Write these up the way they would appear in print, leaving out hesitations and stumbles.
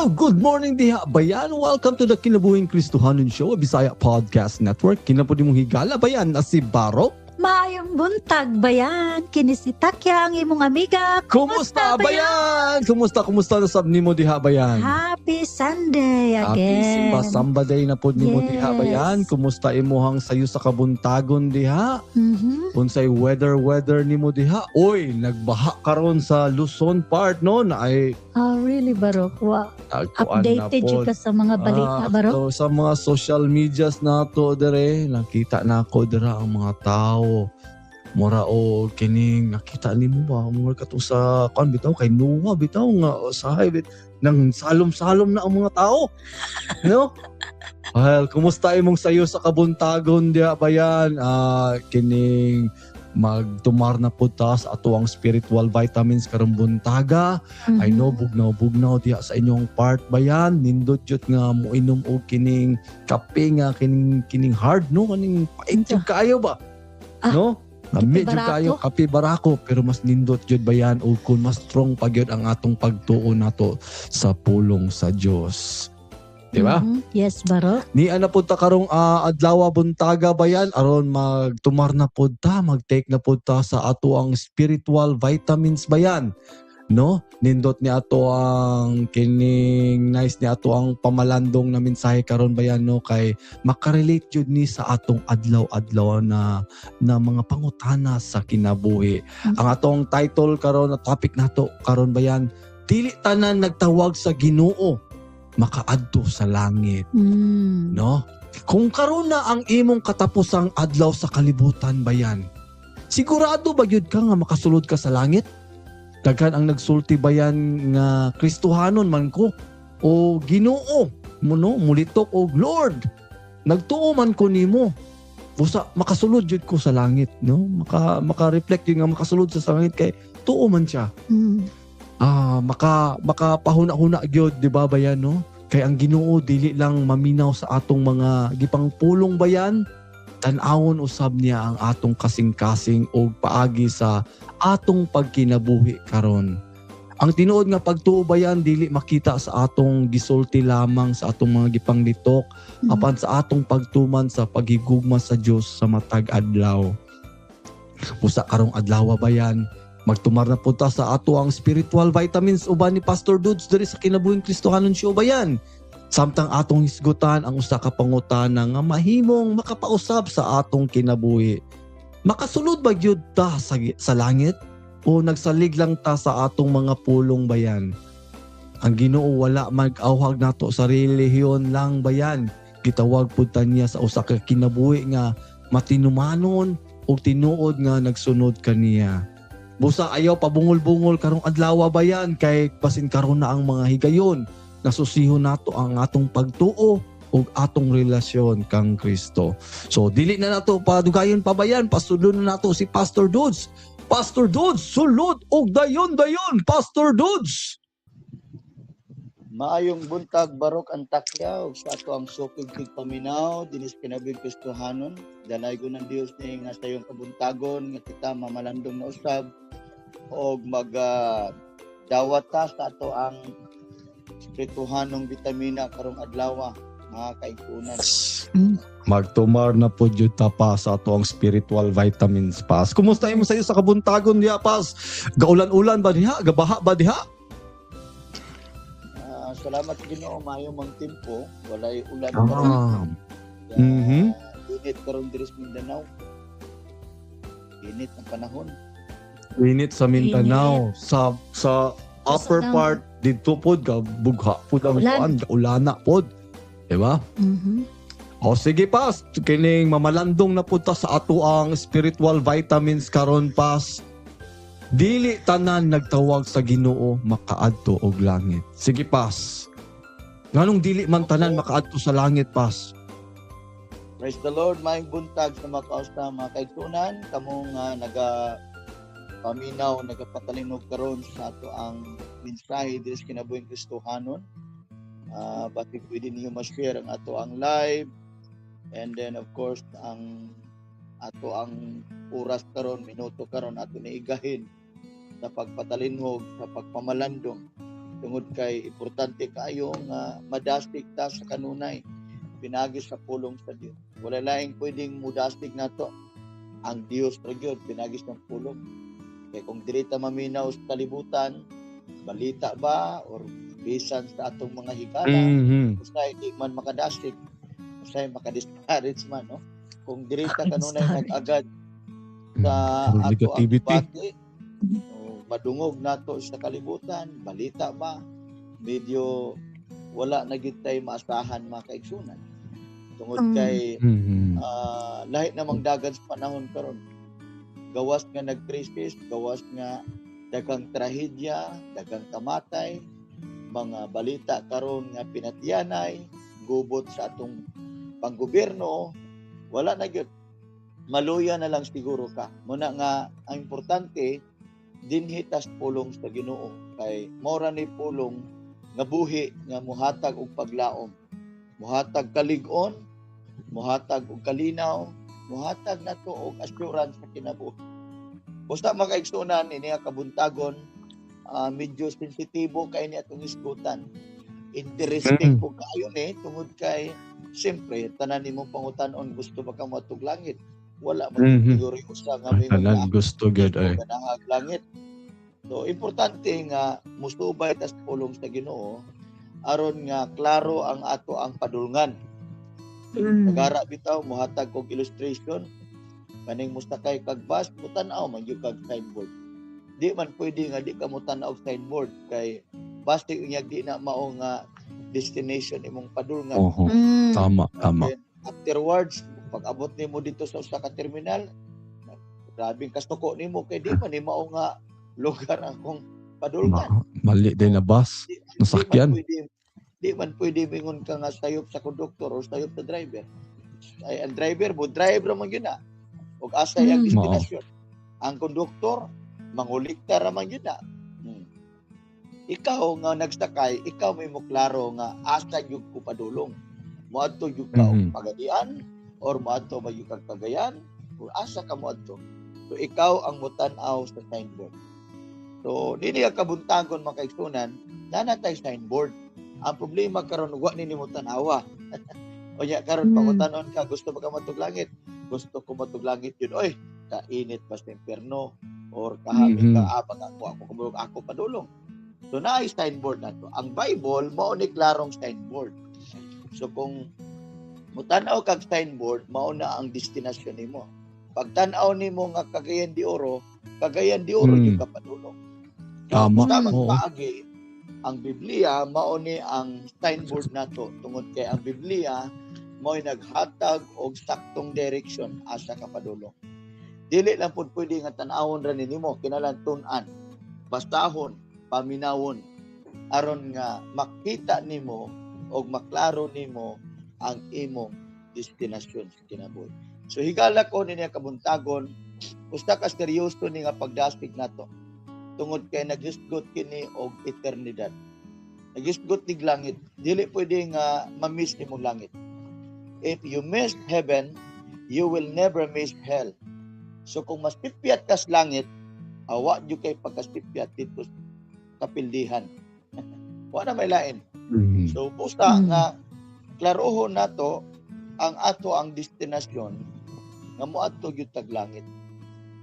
Hello, good morning diha, bayan. Welcome to the Kinabuhing Kristohanon Show, a Bisaya Podcast Network. Kini pod imong higala, bayan, na si Barok. Maayong buntag, bayan. Kini si Takya, ang imong amiga. Kumusta, bayan? Kumusta, kumusta na sab nimo diha, bayan? Happy Sunday Happy again. Simba Samba Day na pod nimo diha, bayan. Kumusta imuhang sayo sa kabuntagon diha? Unsay weather weather nimo diha? Oy, nagbaha karon sa Luzon part, no? Na ay Oh, really, Barok? Wa nagkuan na updated jud pod. Ka sa mga balita, Ah, Barok? So, sa mga social medias nato dere, nakita na ako dira ang mga tao. Mura o kining nakita nimo ba, mura kato sa kuan bitaw kay Noah bitaw nga usahay bit nang salom-salom na ang mga tao. No? Well, kumusta imong sayo sa kabuntagon diha, bayan? Ah, kining magtumar na pud ta sa ato ang spiritual vitamins karong buntaga. I know bugnaw-bugnaw diha sa inyong part, bayan. Nindot jud nga moinom og kining kape nga kining kining hard, no, kaning pait jud kaayo ba? Ah, No? Lami kape jud kaayo barako. Kape barako, pero mas nindot jud, bayan, og kun mas strong pa gyud ang atong pagtuo nato sa pulong sa Dios. Di ba? Mhm. Yes, Barok. Ni ana pud ta karong adlaw buntaga, bayan, aron magtumar na pud ta, mag-take na pud ta sa ato ang spiritual vitamins, bayan. No? Nindot ni ato ang kining nice ni ato ang pamalandong na mensahe karon, bayan, no, kay makarelate jud ni sa atong adlaw-adlaw na na mga pangutana sa kinabuhi. Ang atong title karon na topic nato karon, bayan, dili tanan nagtawag sa Ginoo makaadto sa langit, no? Kung karon na ang imong katapusang adlaw sa kalibutan, bayan, sigurado ba gyud ka nga makasulod ka sa langit? Daghan ang nagsulti, bayan, nga Kristohanon man ko o Ginoo mo, no, mulitok og Lord. Nagtuo man ko nimo. Busa makasulod jud ko sa langit, no? Maka maka-reflect jud nga makasulod sa langit kay tuo man siya. Ah, makapahuna-huna gyud, di ba, bayan, no? Kay ang Ginoo dili lang maminaw sa atong mga gipangpulong, bayan, tan-awon usab niya ang atong kasing-kasing og paagi sa atong pagkinabuhi karon. Ang tinuod nga pagtuo, bayan, dili makita sa atong gisulti lamang, sa atong mga gipanglitok, apan sa atong pagtuman sa paghigugma sa Dios sa matag adlaw. Busa karong adlaw, bayan, magtumar na punta sa ato ang spiritual vitamins uban ni Pastor Dudes diri sa Kinabuhing Kristohanon Show, bayan. Samtang atong hisgutan ang usa ka pangutana nga mahimong makapausab sa atong kinabuhi. Makasulod ba gyud ta sa langit o nagsalig lang ta sa atong mga pulong, bayan? Ang Ginoo wala mag-awhag nato sa relihiyon lang, bayan. Gitawag pud ta niya sa usa ka kinabuhi nga matinumanon o tinuod nga nagsunod kaniya. Busa ayaw pabungol-bungol karong adlaw, bayan, kay basin karon na ang mga higayon nasusihon nato ang atong pagtuo ug atong relasyon kang Kristo. So dili na nato padugayon pa, bayan, pasudlon na nato si Pastor Dudes. Pastor Dudes, sulod og dayon dayon, Pastor Dudes. Maayong buntag, Barok and Takya, ug sa ato ang sukig tigpaminaw dinis Kinabuhing Kristohanon. Danaygon ng Dios ni nga sa iyong kabuntagon nga kita mamalandong na usab og mag dawat ta sa ato ang espirituhanong bitamina karong adlaw, mga kaigsuonan. Magtumar na po jud ta pa sa ato ang spiritual vitamins, Pas. Kumusta imo sayo sa kabuntagon diha, Pas? Gaulan-ulan ba diha? Gabaha ba diha? Ah, salamat sa Ginoo, maayo mang timpo, walay ulan karon. Init karon diri sa Mindanao. Init ang panahon. Init sa Mindanao. Sa upper part didto pod bugha pod ang Ulan. kuan, ulana pod. Diba? Mhm. O sige, Pas, kining mamalandong na pud ta sa ato ang spiritual vitamins karon, Pas. Dili tanan nagtawag sa Ginoo makaadto og langit. Sige, Pas. Nganong dili man tanan makaadto sa langit, Pas? Praise the Lord, maayong buntag sa mga kausa, mga kaigsuonan, kamong naga paminaw, nagapatalinog karon sa ato ang mensahe diri sa Kinabuhing Kristohanon. Bakit pwede niyo ma-share ang ato ang live and then of course ang ato ang oras karon, minuto karon ato niigahin sa pagpatalinhog, sa pagpamalandong. Tungod kay importante kaayo nga madasig ta sa kanunay pinaagi sa pulong sa Dios. Wala laing pwedeng mudasig nato, ang Dios ra gyud pinaagi sa pulong. Kay kung dili ta maminaw sa kalibutan, balita ba or bisan sa atong mga higala, usahay di man makadasig, usahay makadiscourage man, no? Kung dili ta kanunay nag-agad sa ato ang bati, o madungog nato sa kalibutan, balita ba, medyo wala na gyud tay maasahan, mga kaigsunan. Tungod kay lahi namang dagan sa panahon karon. Gawas nga nag-crisis, gawas nga daghang trahedya, daghang kamatay, mga balita karon nga pinatyanay, gubot sa atong panggobyerno, wala na gyud. Maluya na lang siguro ka. Muna nga ang importante dinhi tas pulong sa Ginoo kay mao ra ni pulong nga buhi nga muhatag og paglaom, muhatag kalig-on, muhatag og kalinaw, muhatag nato og assurance sa kinabuhi. Basta, mga kaigsunan, ini nga kabuntagon, medyo sensitibo kay ni atong isgutan. Interesting po kaayo ni tungod kay siyempre tanan nimong pangutan-on, gusto ba ka moadtog langit? Wala man siguro usa nga may Tanan gusto gyud ay. Ganahag langit. So importante nga musubay tas pulong sa Ginoo aron nga klaro ang ato ang padulngan. Nagara bitaw, muhatag kog illustration, kaning musakay kag bus, mutan-aw man gyud kag signboard. Di man pwede nga di ka mutan-aw og signboard kay basta unyag di na mao nga destination imong padulngan. Tama, tama. Then, afterwards, pag abot nimo dito sa usa ka terminal, grabing kasuko nimo kay di man ni mao nga lugar akong padulngan. Mali din na bus. Di Nasakyan. man pwede, di man pwede mingon ka nga sayop sa konduktor o sayop sa driver. Ay, ang driver mo drive ra man gyud na. Ug asa iyang destinasyon. Ang konduktor mangulikta ra man gyud na. Ikaw nga nagsakay, ikaw may mo klaro nga asa gyud ko padulong. Moadto gyud ka og Pagadian or moadto ba gyud kag Cagayan or asa ka moadto. So ikaw ang mutan-aw sa signboard. So dili ka kabuntagon, mga kaigsunan, naa natay signboard. Ang problema karon, wa ni nimo tan-awa. Unya karon pangutanon ka, gusto ba ka moadtog langit? Gusto ko moadtog langit yun. Oy, kainit ba sa impierno or kahami ka abag ako ako kumurog ako padulong. So naay signboard na to. Ang Bible mao ni klarong signboard. So kung mutan-aw kag signboard, mao na ang destinasyon nimo. Pagtan-aw nimo nga Cagayan de Oro, Cagayan de Oro gyud ka padulong. Tamang paagi, ang Biblia mao ni ang signboard nato tungod kay ang Biblia mao'y naghatag og saktong direction asa ka padulong. Dili lang pud pwede nga tan-awon ra ni nimo, kinahanglan tun-an, basahon, paminawon aron nga makita nimo og maklaro nimo ang imong destinasyon sa kinabuhi. So higala ko ni kabuntagon, usa ka seryoso ni nga pagdasig nato tungod kay nagisgot kini og eternidad. Nagisgot nig langit. Dili pwede nga ma-miss nimong langit. If you miss heaven, you will never miss hell. So kung masipyat kas langit, awa jud kay pagkasipyat dito sa kapildihan. Wa na may lain. So busa nga klarohon nato ang ato ang destinasyon nga moadto gyud tag langit.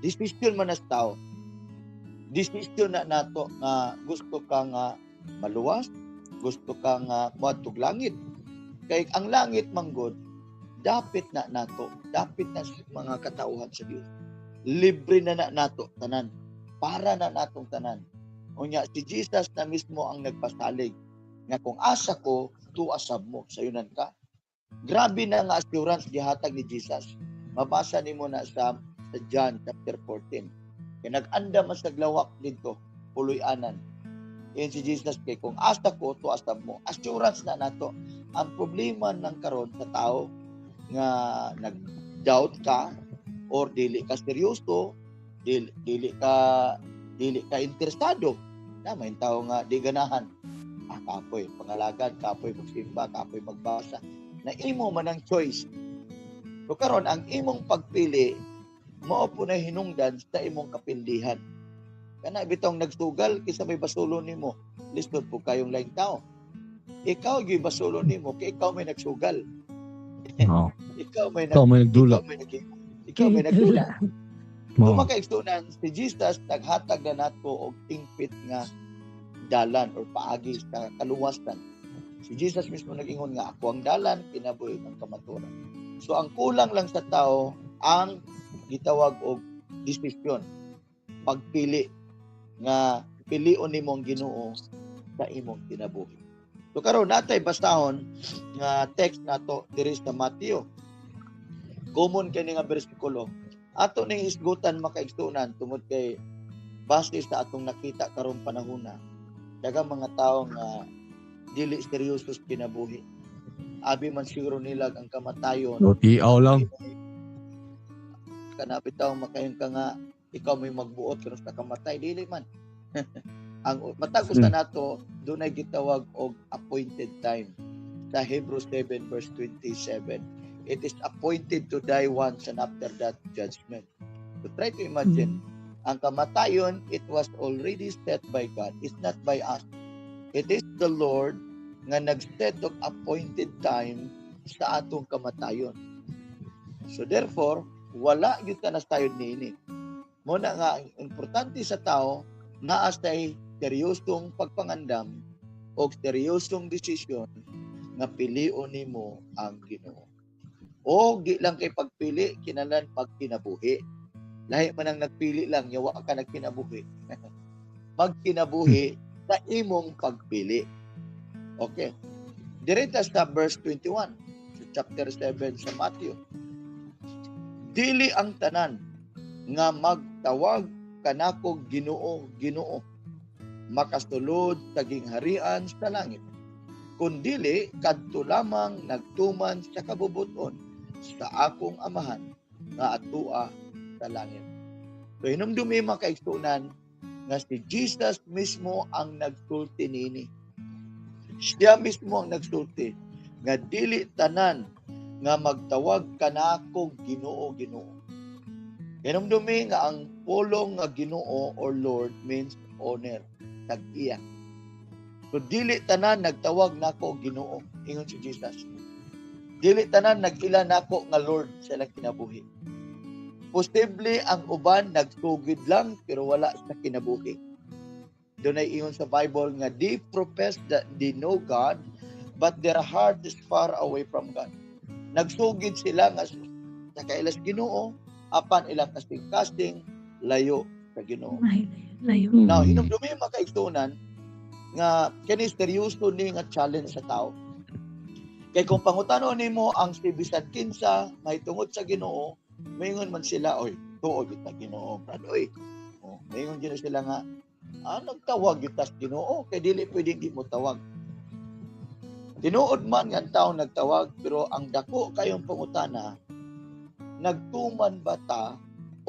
Desisyon man as tao. Desisyon na nato nga gusto ka nga maluwas, gusto ka nga moadtog langit. Kay ang langit manggod dapit na nato, dapit na sa mga katauhan sa Dios. Libre na na nato tanan. Para na natong tanan. Unya si Jesus na mismo ang nagpasalig nga kung asa ko, tuasab mo, sayunan ka. Grabe na nga assurance gihatag ni Jesus. Mabasa nimo na sa John chapter 14. Kay nag-anda man sa lawak didto, puloy-anan. Yan si Jesus kay kung asa ko, tuasab mo. Assurance na nato. Ang problema ng karon sa tao nga nag-doubt ka or dili ka seryoso, dili ka interesado. Na may tao nga di ganahan. Ah, kapoy pangalagad, kapoy magsimba, kapoy magbasa. Na imo man ang choice. So karon ang imong pagpili mao po na hinungdan sa imong kapildihan. Kana bitong nagsugal kisa may basulo nimo. Lisod po kayong laing tao. Ikaw gyud basulo nimo kay ikaw may nagsugal. Oo. Ikaw may Ikaw may nagdula. Ikaw may nagdula. Oo. Kung, mga kaigsuonan, si Jesus naghatag na nato og tingpit nga dalan or paagi sa kaluwasan. Si Jesus mismo nag-ingon nga ako ang dalan, kinabuhi ang kamatuoran. So ang kulang lang sa tao ang gitawag og desisyon, pagpili nga pilion nimo ang Ginoo sa imong kinabuhi. So karon natay basahon nga text nato diri sa Matthew. Common kini nga bersikulo. Ato ning hisgutan, makaigsunan, tungod kay base sa atong nakita karong panahona, daghang mga tao nga dili seryoso sa kinabuhi. Abi man siguro nila ang kamatayon. So, tiaw lang. Kana bitaw makaingon ka nga ikaw may magbuot pero sa kamatay dili man. Ang matag usa nato dunay gitawag og appointed time sa Hebrews 7 verse 27. It is appointed to die once and after that, judgment. So try to imagine, ang kamatayon, it was already set by God. It's not by us. It is the Lord nga nag-set og appointed time sa atong kamatayon. So therefore, wala gyud ta nasayod niini. Mao na nga ang importante sa tao naa say seryosong pagpangandam o seryosong desisyon nga pilion nimo ang Ginoo. O di lang kay pagpili, kinahanglan pagkinabuhi. Lahi man ang nagpili lang, nya wa ka nagkinabuhi. Magkinabuhi sa imong pagpili. Okay. Direta sa verse 21 sa chapter 7 sa Matthew. "Dili ang tanan nga magtawag kanako 'Ginoo, Ginoo' makasulod sa gingharian sa langit, kundili kadto lamang nagtuman sa kabubuton sa akong Amahan nga atua sa langit." So hinumdumi, mga kaigsuonan, nga si Jesus mismo ang nagsulti nini. Siya mismo ang nagsulti nga dili tanan nga magtawag kanako 'Ginoo, Ginoo.' Hinumdumi nga ang pulong nga Ginoo or Lord means owner, tag-iya. So dili tanan nagtawag nako 'Ginoo,' ingon si Jesus. Dili tanan nag-ila nako nga Lord sa ilang kinabuhi. Posible ang uban nagsugid lang pero wala sa kinabuhi. Dunay ingon sa Bible nga they profess that they know God, but their heart is far away from God. Nagsugid sila nga sa kailas Ginoo, apan ilang kasing-kasing layo sa Ginoo. Ay, layo. Now, hinumdumi, mga kaigsuonan, nga kini seryoso ni nga challenge sa tao. Kay kung pangutanon nimo ang si bisan kinsa mahitungod sa Ginoo, moingon man sila, "Oy, tuo gyud ta Ginoo, brad, oy." Oh, moingon gyud sila nga nagtawag gyud tas Ginoo kay dili pwedeng di mo tawag. Tinuod man nga ang tao nagtawag, pero ang dako kayong pangutana, nagtuman ba ta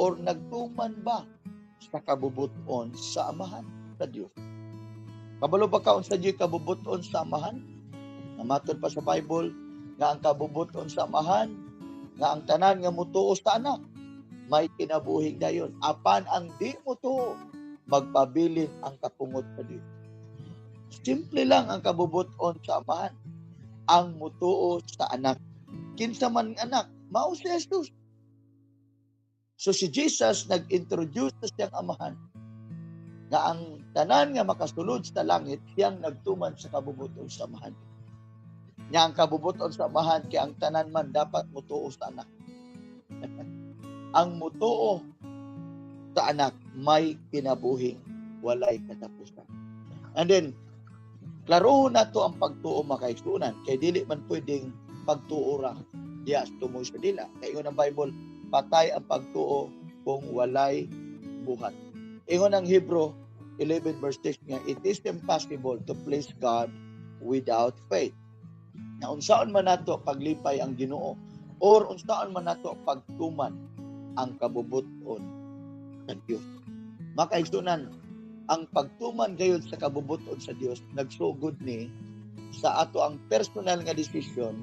or nagtuman ba sa kabubuton sa Amahan, sa Dios? Kabalo ba ka unsa diay kabubuton sa Amahan? Nga matod pa sa Bible nga ang kabubuton sa Amahan nga ang tanan nga mutuo sa Anak may kinabuhing dayon, apan ang di mutuo, magpabilin ang kapungot sa Dios. Simple lang ang kabubuton sa Amahan. Ang mutuo sa Anak. Kinsa man ang Anak? Mao si Jesus. So si Jesus nag-introduce sa siyang Amahan nga ang tanan nga makasulod sa langit siyang nagtuman sa kabubuton sa Amahan. Nya ang kabubuton sa Amahan kay ang tanan man dapat mutuo sa Anak. Ang mutuo sa Anak may kinabuhing walay katapusan. And then klarohon nato ang pagtuo, mga kaigsuonan, kay dili man pwedeng pagtuo ra diya tumoy sa dila. Kay ingon ang Bible, patay ang pagtuo kung walay buhat. Ingon ang Hebrew 11 verse 6 nga it is impossible to please God without faith. Na unsaon man nato paglipay ang Ginoo or unsaon man nato pagtuman ang kabubuton sa Dios. Mga kaigsuonan, ang pagtuman gayud sa kabubuton sa Dios nagsugod ni sa ato ang personal nga desisyon.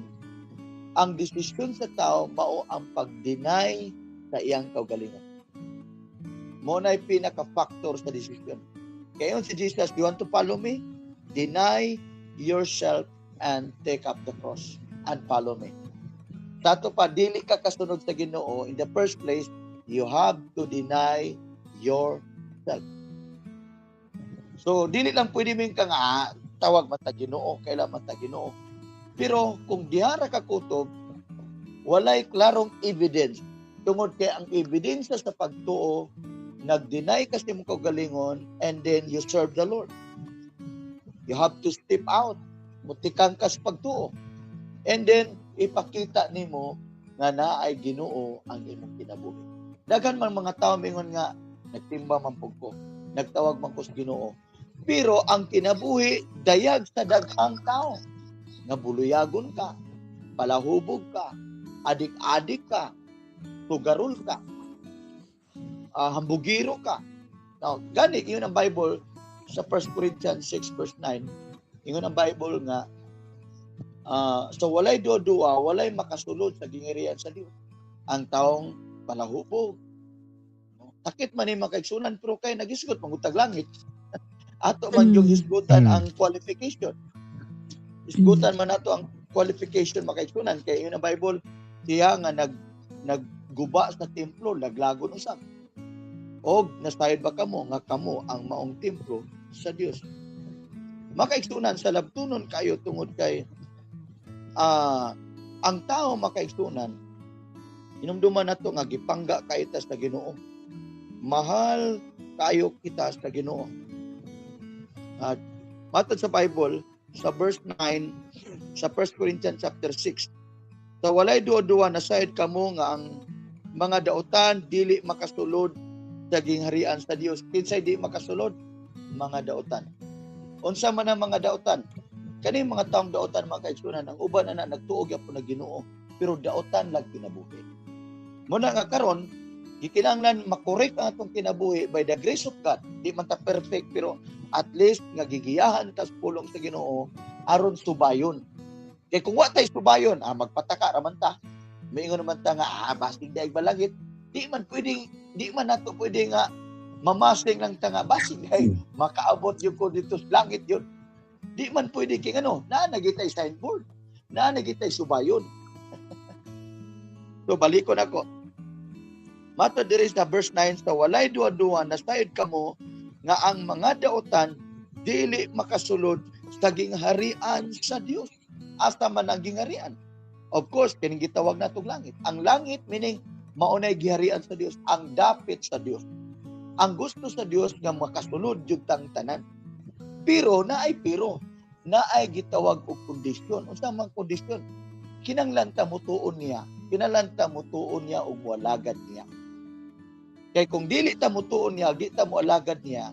Ang desisyon sa tao mao ang pag-deny sa iyang kaugalingon. Mao na'y pinaka-factor sa desisyon. Kaya si Jesus, "You want to follow me?" Deny yourself and take up the cross and follow me. Sa ato pa, dili ka kasunod sa Ginoo, in the first place, you have to deny yourself. So, dili lang pwede min ka nga, tawag man ta Ginoo, kailan man ta Ginoo. Pero kung dihara ka kutob, walay klarong evidence. Tungod kay ang ebidensya sa pagtuo, nag-deny ka sa imong kaugalingon and then you serve the Lord. You have to step out. Mutikang ka sa pagtuo. And then, ipakita nimo nga naay Ginoo ang imong kinabuhi. Daghan man mga tao mingon nga nagtimba man pud ko, nagtawag man ko sa Ginoo. Pero ang kinabuhi dayag sa daghang tao nga buluyagon ka, palahubog ka, adik-adik ka, sugarol ka, hambugiro ka. Now, gani yun ang Bible sa 1 Corinthians 6 verse 9. Ingon ang Bible nga so walay duwa-duwa, walay makasulod sa gingirian sa Dios. Ang taong palahubog. Sakit man ni mga kaigsunan, pero kay nagisgot mangutag langit. Ato man yung hisgutan ang qualification. Hisgutan man nato ang qualification, mga kaigsunan, kay yun ang Bible, siya nga nagguba sa templo, laglagon usab. Og nasayod ba kamo nga kamo ang maong templo sa Dios? Mga kaigsunan, sa labtunon kayo tungod kay ang tao, mga kaigsunan, inumduman nato nga gipangga kayo ta sa Ginoo. Mahal kayo kita sa Ginoo. At matod sa Bible sa verse 9 sa 1 Corinthians chapter 6, sa walay duwa-duwa nasayod kamo nga ang mga dautan dili makasulod sa gingharian sa Dios. Kinsay di makasulod? Mga dautan. Unsa man ang mga dautan? Kani mga taong dautan, mga kaigsunan, ang uban ana nagtuo gyapon na Ginoo, pero dautan lang kinabuhi. Muna nga karon gikinahanglan makorek ang atong kinabuhi by the grace of God. Di man ta perfect, pero at least nga gigiyahan ta sa pulong sa Ginoo aron subayon. Kay kung wa tay subayon, magpataka ra man ta. Maingon naman ta nga basig daig balangit. Di man nato pwede nga mamasing lang ta nga basig ay makaabot yung ko dito sa langit yun. Di man pwede king ano, naa na gitay signboard. Naa na gitay subayon. So balikon ako. Matod diri sa verse 9, sa walay duwa-duwa nasayod kamo nga ang mga dautan dili makasulod sa gingharian sa Dios. Asa man ang gingharian? Of course, kining gitawag natong langit. Ang langit meaning maunay giharian sa Dios, ang dapit sa Dios. Ang gusto sa Dios nga makasulod jud tang tanan. Pero naay pero, naay gitawag og kondisyon. Unsa man kondisyon? Kinanglan ta mutuon niya, kinanglan ta mutuon niya ug moalagad niya. Kay kung dili ta mutuon niya, di ta moalagad niya,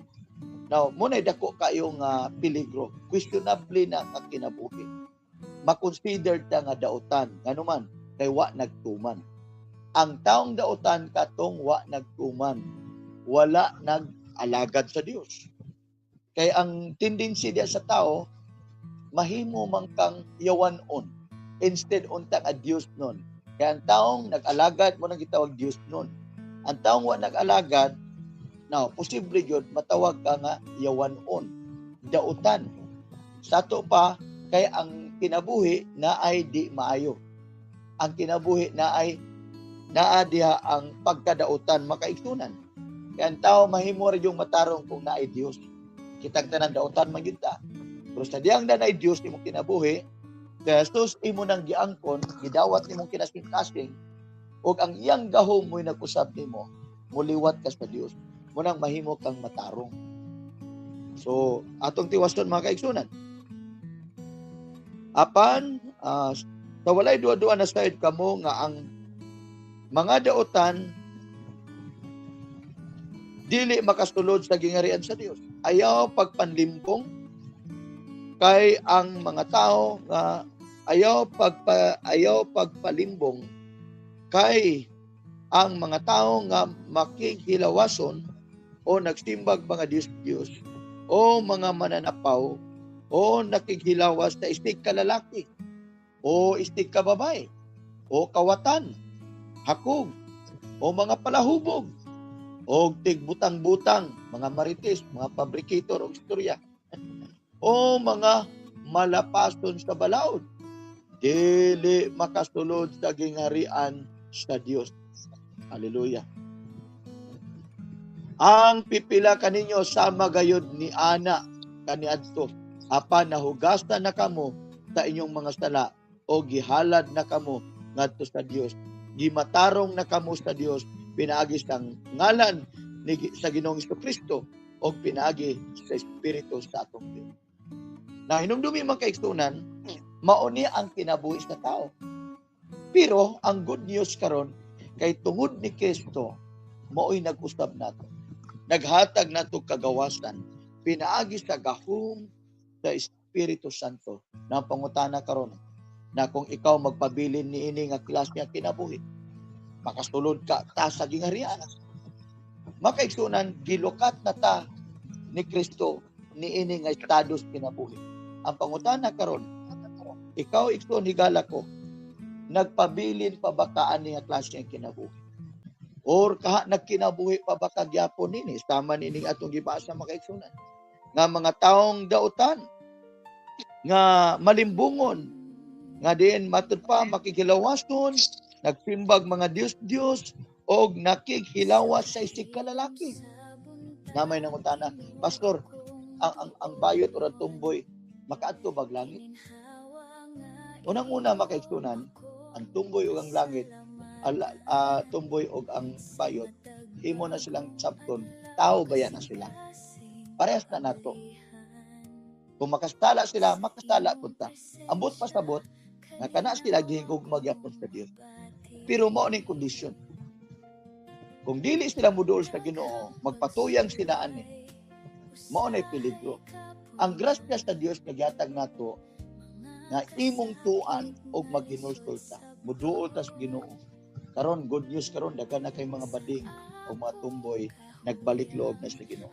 now mo nay dako kayo nga peligro, questionable na nga kinabuhi. Makonsider ta nga dautan, nganuman kay wa nagtuman. Ang taong dautan katong wa nagtuman, wala nag-alagad sa Dios. Kay ang tendency diya sa tao, mahimo man kang yawan-on instead unta nga Dios nun. Kaya ang taong nag-alagad mo nang gitawag Dios nun. Ang taong wa nag-alagad, now, posible gyud matawag ka nga yawan-on, dautan. Sa ato pa, kay ang kinabuhi na ay di maayo. Ang kinabuhi na ay naa diha ang pagkadautan, makaigsunan. Kaya ang tao mahimo ra yung matarong kung naay Dios. Kitang tanan dautan man gyud ta. Pero sa diyang na naay Dios imong kinabuhi, kay Jesus imo nang giangkon, gidawat nimong kinasing-kasing, ug ang iyang gahom mo'y nag-usab nimo, muliwat ka sa Dios. Munang mahimo kang matarong. So, atong tiwason, mga kaigsunan. Apan, sa walay duwa-duwa nasayod kamo nga ang mga dautan dili makasulod sa gingarian sa Dios. Ayaw pagpanlimbong kay ang mga tao nga ayaw pagpalimbong kay ang mga tao nga makighilawason o nagsimbag mga Diyos-Diyos o mga mananapaw o nakighilawas sa istig ka lalaki o istig ka babae o kawatan, hakog o mga palahubog o tigbutang-butang, mga marites, mga fabricator og istorya o O mga malapason sa balaod, dili makasulod sa gingharian sa Dios. Hallelujah. Ang pipila kaninyo sama gayod ni ana kaniadto, apan nahugasan na kamo sa inyong mga sala o gihalad na kamo ngadto sa Dios. Gimatarong na kamo sa Dios pinaagi sa ngalan ni sa Ginoong Kristo o pinaagi sa Espiritu sa atong Dios. Na hinumdumi, mga kaigsunan, mao ni ang kinabuhi sa tao. Pero ang good news karon kay tungod ni Kristo, mao'y nag-usab nato. Naghatag nato kagawasan pinaagi sa gahom sa Espiritu Santo. Na pangutana karon na kung ikaw magpabilin niini nga klase nga kinabuhi, makasulod ka ta sa gingharian? Makaigsunan, gilukat na ta ni Kristo niini nga estado sa kinabuhi. Ang pangutana karon, ikaw, igsoon, higala ko, nagpabilin pa ba ka ani nga klase ng kinabuhi? Or kaha nagkinabuhi pa ba ka gyapon nini? Sama nining atong gibasa, makaigsunan. Nga mga taong dautan, nga malimbungon, nga diin matud pa makighilawason, nagsimbag mga Diyos-Diyos, og nakighilawas sa isig ka lalaki. Na may nangutana, "Pastor, ang bayot o ang tumboy, makaadto bag langit?" Unang-una, makaigsunan, ang tumboy ug ang langit, ala, tumboy ug ang bayot, imo na silang sabton, tao ba yan na sila? Parehas na nato. Kung makasala sila, makasala pud ta. Ambot pasabot, nga kana sila gihigugma magyapon sa Dios. Pero mao ning kondisyon. Kung dili sila muduol sa Ginoo, magpatuyang sila ani, mao nay peligro. Ang grasya sa Dios nga gihatag nato nga imong tuan og maghinulsol ta. Muduol ta sa Ginoo. Karon, good news karon, daghan na kay mga bading o mga tumboy nagbalik loob na sa Ginoo.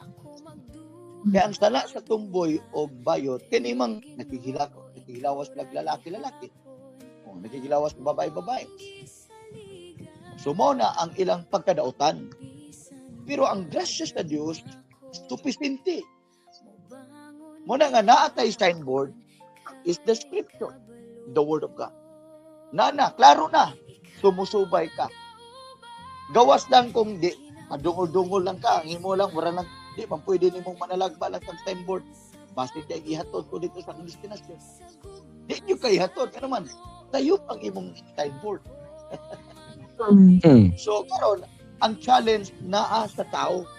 Kaya ang sala sa tumboy o bayot kini mang nakighilawas lag lalaki-lalaki. O nakighilawas babae-babae. So mao na ang ilang pagkadautan. Pero ang grasya sa Dios supisinte. Mao na nga naa tay signboard is the scripture, the word of God. Na, klaro na, sumusubay ka. Gawas lang kung di, madungol-dungol lang ka, ang imo lang, wala lang, di man pwede nimong manalagba lang kang signboard. Basta kay ihatod ko dito sa destinasyon. Di nyo kay ihatod, ano man, tayo ang imong signboard. So karon ang challenge naa sa tao.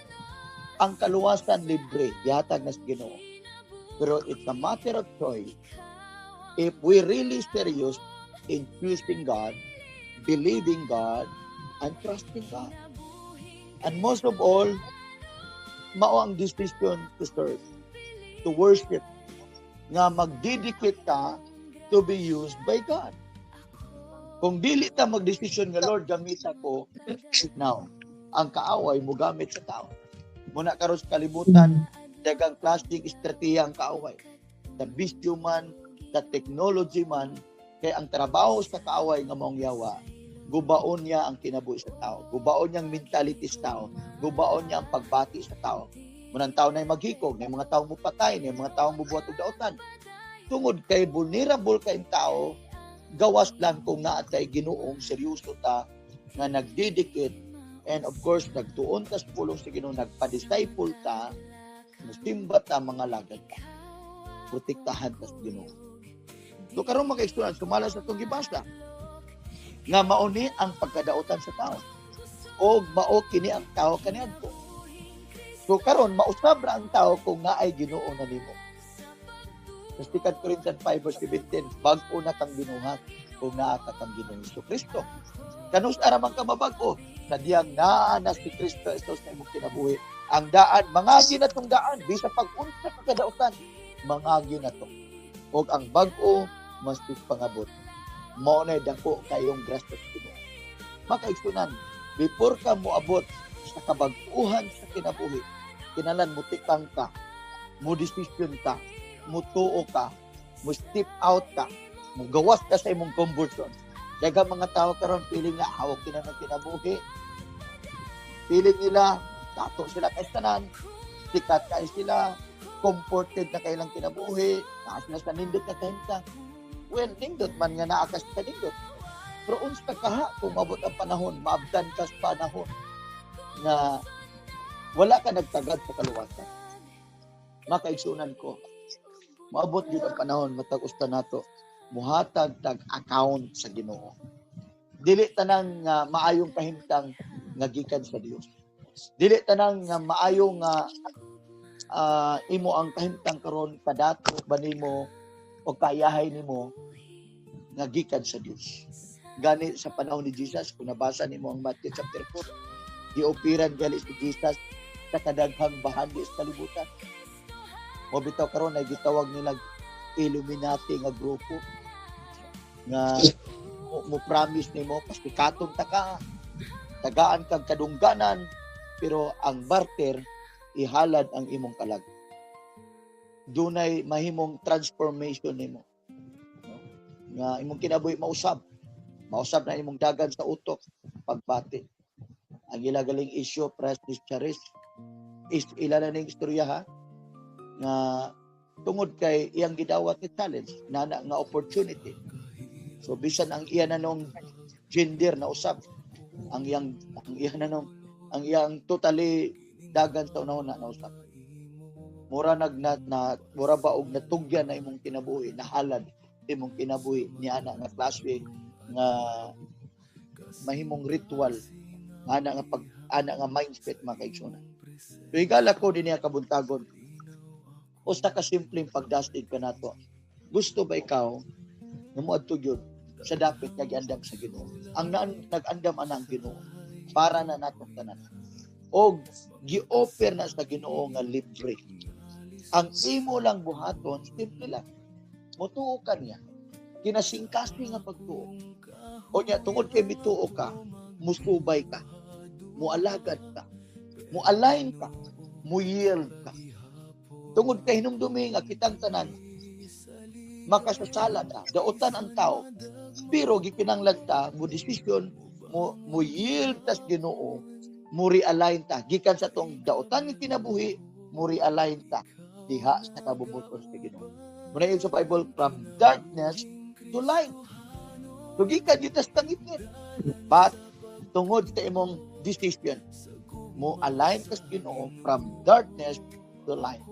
Ang kaluwasan libre, gihatag na sa Ginoo. Pero it's a matter of choice. If we really serious in choosing God, believing God, and trusting God. And most of all, mao ang decision to serve, to worship, nga magdedicate ka to be used by God. Kung dili ta magdesisyon nga, "Lord, gamit ako," now, ang kaaway mo gamit sa tao. Muna karon sa kalibutan, daghang klaseng estratehiya ang kaaway. Sa bisyo man, sa technology man, kay ang trabaho sa kaaway nga maong yawa, gubaon niya ang kinabuhi sa tao. Gubaon niya ang mentality sa tao. Gubaon niya ang pagbati sa tao. Munang tao na maghikog, na mga tao mo patay, na mga tao mo buhat og dautan. Tungod kay vulnerable kay tao, gawas lang kung naa tay Ginoong seryoso ta nga nagdedicate and of course nagtuon ta sa pulong sa Ginoo, nagpa-disciple ta, musimba ta, mga lagad ta. Protektahan ta sa Ginoo. So karon, mga kaigsuonan, sumala sa atong gibasa nga mao ni ang pagkadautan sa tao o mao kini ang tao kaniadto. So karon mausab ra ang tao kung naay Ginoo na nimo. Sa 2 Corinthians 5 verse 17, bag-o na kang binuhat kung naa ka kang Ginoong Kristo. Kanus ara man ka mabag-o? Sa diyang naa na si Kristo Jesus sa imong kinabuhi. Ang daan, mangagi na tong daan, bisa pag-unsa ka kadautan, mangagi na to. Og ang bag-o mas pangabot. Mao na dako kayong grasya sa Ginoo. Makaigsunan, before ka moabot sa kabag-uhan sa kinabuhi, kinalan mo tikang ka, mo decision ka, mutuo ka, mo step out ka, mo gawas ka sa imong comfort zone. Daghang mga tao karon feeling nga hawak kina ng kinabuhi. Feeling nila dato sila kay tanan, sikat kay sila. Comforted na kailang kinabuhi, naa sila sa nindot na kahimtang. Well, nindot man nga naa ka sa nindot. Pero unsa kaha kung mabot ang panahon, maabdan ka sa panahon nga wala ka nagtagad sa kaluwasan? Makaigsunan ko, maabot gyud ang panahon matag usa nato muhatag tag account sa Ginoo. Dili tanan nga maayong kahimtang nga gikan sa Dios. Dili tanan nga maayo nga imo ang kahimtang karon, kadato ba nimo o kayahay nimo, nga gikan sa Dios. Gani sa panahon ni Jesus, kung nabasa nimo ang Matthew chapter 4, giopiran gali si Jesus sa kadaghang bahagi sa kalibutan. Mo bitaw karon ay gitawag nila Illuminati nga grupo nga mo promise nimo pasikaton ta ka, tagaan kag kadungganan, pero ang barter, ihalad ang imong kalag. Dunay mahimong transformation nimo, no? Nga imong kinabuhi mausab, mausab na imong dagan sa utok pagbati. Ang ila galing issue, Prestige Charis is ila na ning istorya ha, nga tungod kay iyang gidawat ni challenge nana nga opportunity. So bisan ang iya na nung gender na usab, ang iya na nung ang iyang totally dagan sa unahon na nausab. Mura nag na, na mura ba og natugyan na imong kinabuhi, nahalad imong kinabuhi ni ana nga klase nga mahimong ritual ana nga pag ana nga mindset, mga kaigsunan. So higala ko dinhi kabuntagon, usa ka simpleng pagdasig kanato. Gusto ba ikaw nga moadto gyud sa dapit nga giandam sa Ginoo? Ang nag-andam ana ang Ginoo para na natong tanan. Og gi-offer na sa Ginoo nga libre. Ang imo lang buhaton, simple lang. Motuo ka niya. Kinasingkasing nga pagtuo. O niya, tungod kay mituo ka, musubay ka, mualagad ka, mualign ka, mu-yield ka. Tungod kay hinumdumi nga kitang tanan, makasasala ta, dautan ang tao, pero gikinanglan ta mo desisyon, mo yield tas Ginoo, mo realign ta gikan sa tong dautan nga kinabuhi, mo realign ta diha sa kabubut-on sa Ginoo. Muna yun sa Bible, from darkness to light. So gikan gyud tas tangitngit. But tungod sa imong decision, mo align ka sa Ginoo from darkness to light.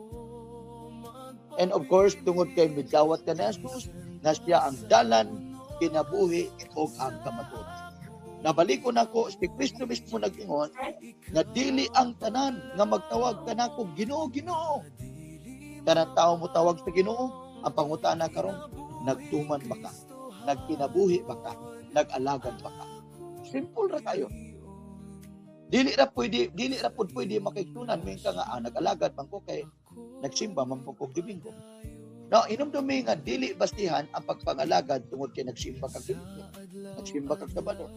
And of course, tungod kay midawat ka ni Jesus, na siya ang dalan, kinabuhi, o ang kamatuoran. Nabalikon ako, si Kristo mismo nag-ingon, nga dili ang tanan nga magtawag kanako, "Ginoo, Ginoo." Kanang tao mo tawag sa Ginoo, ang pangutana karon, nagtuman ba ka? Nagkinabuhi ba ka? Nag-alagad ba ka? Simple ra kayo. Dili ra pud pwede, makaigsunan, may ka nga nag-alagad man ko kay nagsimba man po kog Domingo. No, inumdumi nga dili bastihan ang pagpangalagad tungod kay nagsimba kag Domingo. Nagsimba kag Sabado.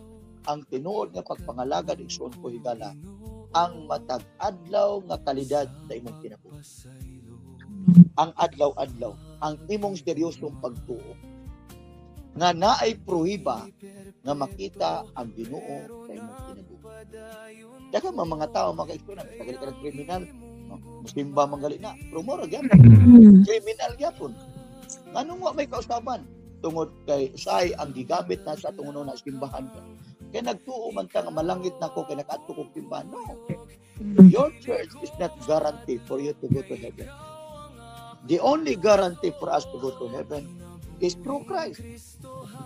Ang tinuod nga pagpangalagad, igsoon ko higala, ang matag adlaw nga kalidad sa imong kinabuhi. Ang adlaw-adlaw, ang imong seryosong pagtuo nga naay pruhiba nga makita ang Ginoo sa imong kinabuhi. Daghang mga tao, makaigsunan, tagali ka ng kriminal, no? Musimba man gali na, pero mura gyapon. Kriminal gyapon. Nganong wa may kausaban? Tungod kay say ang gigamit na sa atong na simbahan ka. Kay nagtuo man ka nga malangit na ko kay nakaadto kog simbahan. No. Your church is not guarantee for you to go to heaven. The only guarantee for us to go to heaven is through Christ.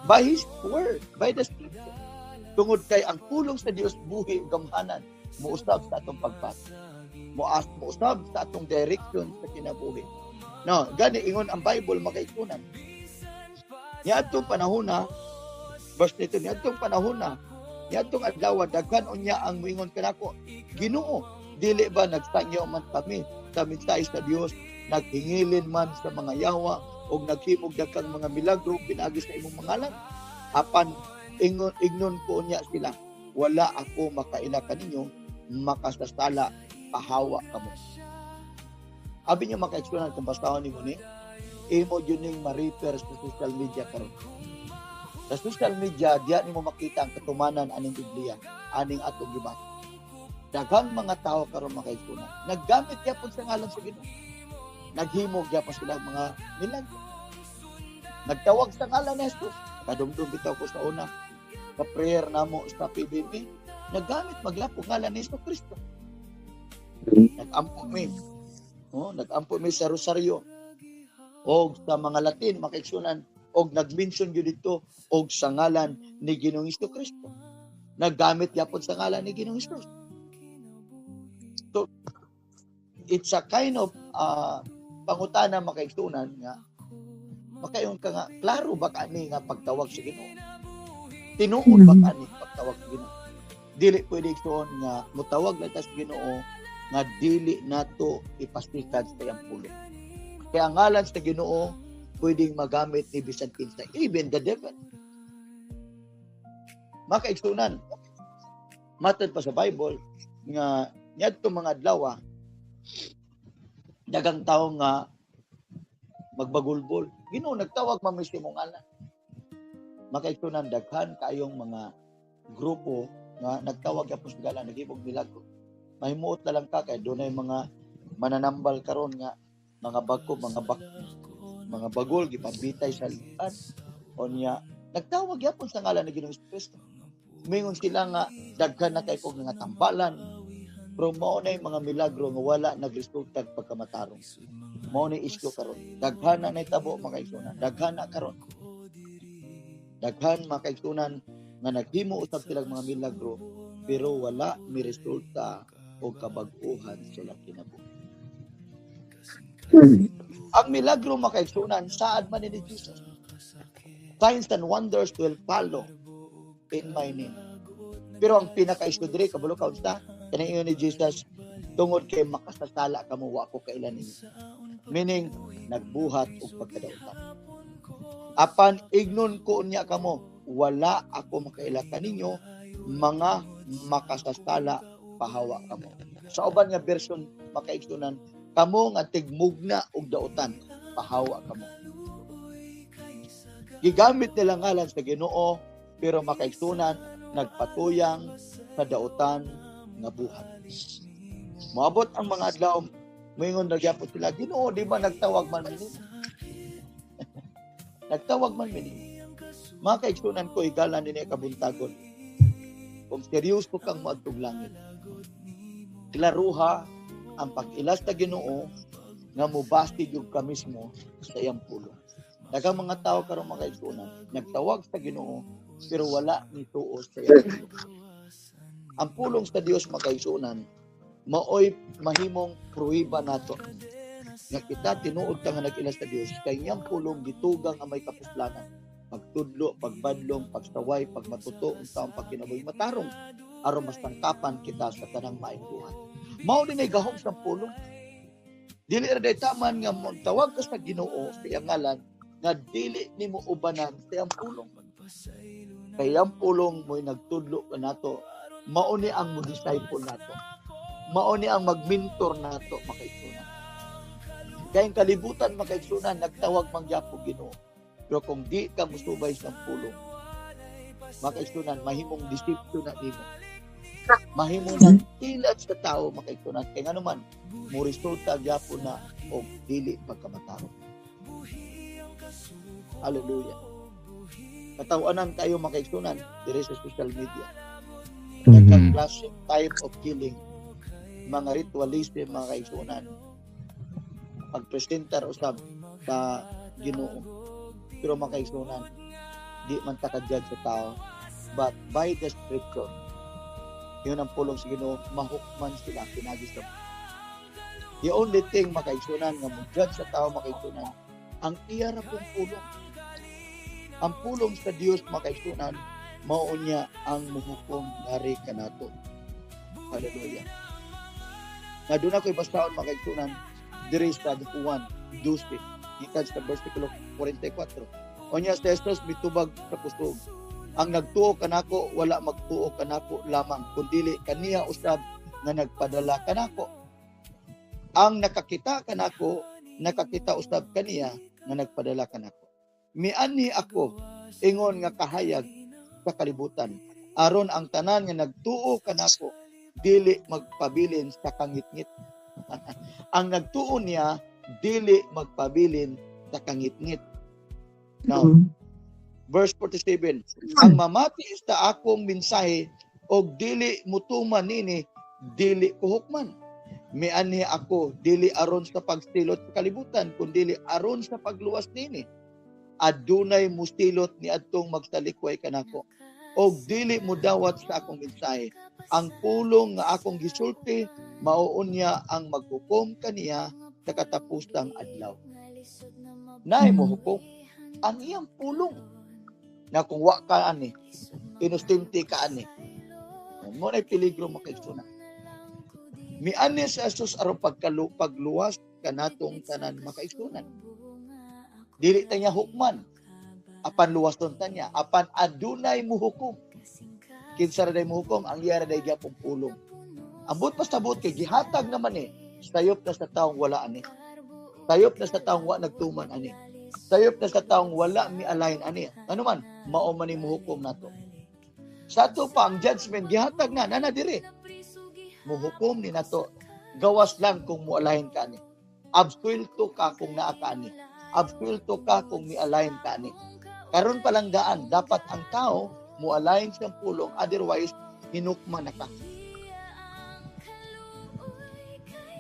By His word, by the scripture. Tungod kay ang pulong sa Dios buhi ug gamhanan, muusab sa atong pagpati. Muusab sa atong direction sa kinabuhi. No, gani ingon ang Bible, makaigsunan. Niadtong panahon na, verse nito, niadtong panahon na, niadtong adlaw, daghan unya ang moingon kanako, "Ginoo, dili ba nagsangyaw man kami sa mensahe sa Dios, naghingilin man sa mga yawa, ug naghimog daghang mga milagro pinaagi sa imong mangalan?" Apan ingon ingnon ko unya sila, "Wala ako makaila kaninyo, makasasala, pahawa kamo." Abi niyo, makaigsunan, kung basahon nimo ni, imo jud ning ma-refer sa social media karon. Sa social media, diya nimo makita ang katumanan aning Biblia, aning atong gibasa. Daghang mga tao karon, makaigsunan, naggamit gyapon sa ngalan sa Ginoo. Naghimo gyapon sila mga milagro. Nagtawag sa ngalan ni Jesus. Kadumdum bitaw ko sa una sa prayer namo sa PBB, naggamit magyapon ngalan ni Hesus Kristo. Nagampo mi. Oh, nagampo mi sa rosaryo og sa mga Latin, mga kaigsunan, og nag-mention gyud dito og sa ngalan ni Ginoong Hesus Kristo. Naggamit gyapon sa ngalan ni Ginoong Hesus. So it's a kind of pangutana, mga kaigsunan, nga makaingon ka nga, klaro ba kani nga pagtawag sa Ginoo? Tinuod ba kani pagtawag sa Ginoo? Dili pwede, igsoon, nga mutawag lang ta sa Ginoo nga dili nato ipasikad sa iyang pulong. Kaya ang ngalan sa Ginoo pwedeng magamit ni bisan kinsa, even the devil. Mga kaigsunan, matod pa sa Bible nga niadto mga adlaw, dagang tao nga magbagulbol. "Ginoo, nagtawag man mi sa imong ngalan." Mga kaigsunan, daghan kaayong mga grupo nga nagtawag gyapon sa ngalan, naghimog milagro. Mahimuot na lang ka kay dunay mga mananambal karon nga mga bagko, mga bagol gipabitay sa lugar. Unya nagtawag gyapon sa ngalan ni Ginoong Kristo. Mingon sila nga daghan na kay kog nga tambalan. Pero mao na yung mga milagro nga wala nagresulta pagkamatarong. Mao ni issue karon. Daghan na nahitabo, mga kaigsunan. Daghan na karon. Daghan, mga kaigsunan, nga naghimo usab silang mga milagro pero wala mi resulta o kabag-uhan sila kinabuhi. Ang milagro, mga kaigsunan, saad man ni Jesus. "Signs and wonders will follow in my name." Pero ang pinaka-issue diri, kabalo ka unsa? Kanang ingon ni Jesus, "Tungod kay makasasala kamo, wa ko kaila ninyo." Meaning, nagbuhat og pagkadautan. "Apan ignon ko unya kamo, wala ako makaila kaninyo, mga makasasala, pahawa kamo." Sa uban nga version, mga kaigsunan, "Kamo nga tigmugna og dautan, pahawa kamo." Gigamit nila ngalan sa Ginoo, pero, mga kaigsunan, nagpatuyang sa dautan nga buhat. Moabot ang mga adlaw, moingon na gyapon sila, "Ginoo, di ba nagtawag man mi nimo? Nagtawag man mi nimo." Mga kaigsunan ko, higala nini kabuntagon. Kung seryoso kang moadtong langit, klaruha ang pag-ilas sa Ginoo nga mobase gyud ka mismo sa iyang pulong. Daghang mga tao karon, mga kaigsunan, nagtawag sa Ginoo pero wala ni tuo sa iyang pulong. Ang pulong sa Dios, mga kaigsunan, maoy mahimong pruweba nato nga kita tinuod ka nga nag-ila sa Dios kay iyang pulong gitugang nga may kapuslanan, pagtudlo, pagbadlong, pagsaway, pagmatuto unsa ang pagkinabuhi matarong aron mas tangkapan kita sa tanang maayong buhat. Mao din ay gahom sa pulong. Dili ra day taman nga magtawag ka sa Ginoo sa iyang ngalan nga dili nimo ubanan sa iyang pulong. Kay ang pulong mo'y nagtudlo kanato, mao ni ang mo disciple nato. Mao ni ang magmentor nato, mga kaigsunan. Kay ang kalibutan, mga kaigsunan, nagtawag man gyapon Ginoo. Pero kung di ka musubay sa pulong, mga kaigsunan, mahimong deception na nimo. Mahimo nang ilad sa tao, mga kaigsunan. Kay ngano man, mo resulta gyapon na og dili pagkamatarong. Hallelujah. Katawanan kayo, mga kaigsunan, dire sa social media. Daghang classic type of killing, mga ritualism, mga kaigsunan. Pagpresentar usab sa Ginoo. Pero, mga kaigsunan, di man ta ka-judge sa tao, but by the scripture, yun ang pulong sa Ginoo, mahukman sila pinagi sa. The only thing, mga kaigsunan, nga mo-judge sa tao, mga kaigsunan, ang iya ra pong pulong. Ang pulong sa Dios, mga kaigsunan, mao niya ang muhukom ngari kanato. Hallelujah. Nga doon ako ibasahon, mga kaigsunan, diri sa Juan 12, gikan sa versikulo 44. Unya si Jesus mitubag sa kusog, "Ang nagtuo kanako wala magtuo kanako lamang kundili kaniya usab nga nagpadala kanako. Ang nakakita kanako nakakita usab kaniya nga nagpadala kanako. Mianhi ako ingon nga kahayag sa kalibutan aron ang tanan nga nagtuo kanako dili magpabilin sa kangitngit." Ang nagtuo niya Dili magpabilin sa kangitngit. Now, verse 47, ang mamati sa akong mensahe og dili mutuman nini, dili ko hukman. Mianhi ako dili aron sa pagsilot sa kalibutan, kundili aron sa pagluwas nini. Adunay musilot ni adtong magsalikway kanako og dili mudawat sa akong mensahe. Ang pulong nga akong gisulti mao unya ang maghukom kaniya sa katapusang adlaw. Naay mohukom ang iyang pulong na kung wa ka ani, inosente ka ani, mo na peligro, makaigsoon. Mianhi si Jesus aron pagluwas kanatong tanan, makaigsunan. Dili ta niya hukman, apan luwason ta niya, apan adunay muhukom. Kinsa ra day muhukom? Ang iya ra day gyapong pulong. Ambot pasabot kay gihatag naman eh, sayop na sa taong wala ani, sayop na sa taong wa nagtuman ani, sayop na sa taong wala mi align ani. Ano man, mao man ni muhukom nato. Sa ato pa, ang judgment gihatag na nana dire. Muhukom ni nato, gawas lang kung mo-align ka ani. Absuelto ka kung naa ka ani. Absuelto ka kung mi-align ka ani. Karon pa lang daan, dapat ang tao mo-align sa pulong, otherwise hinukman na ka.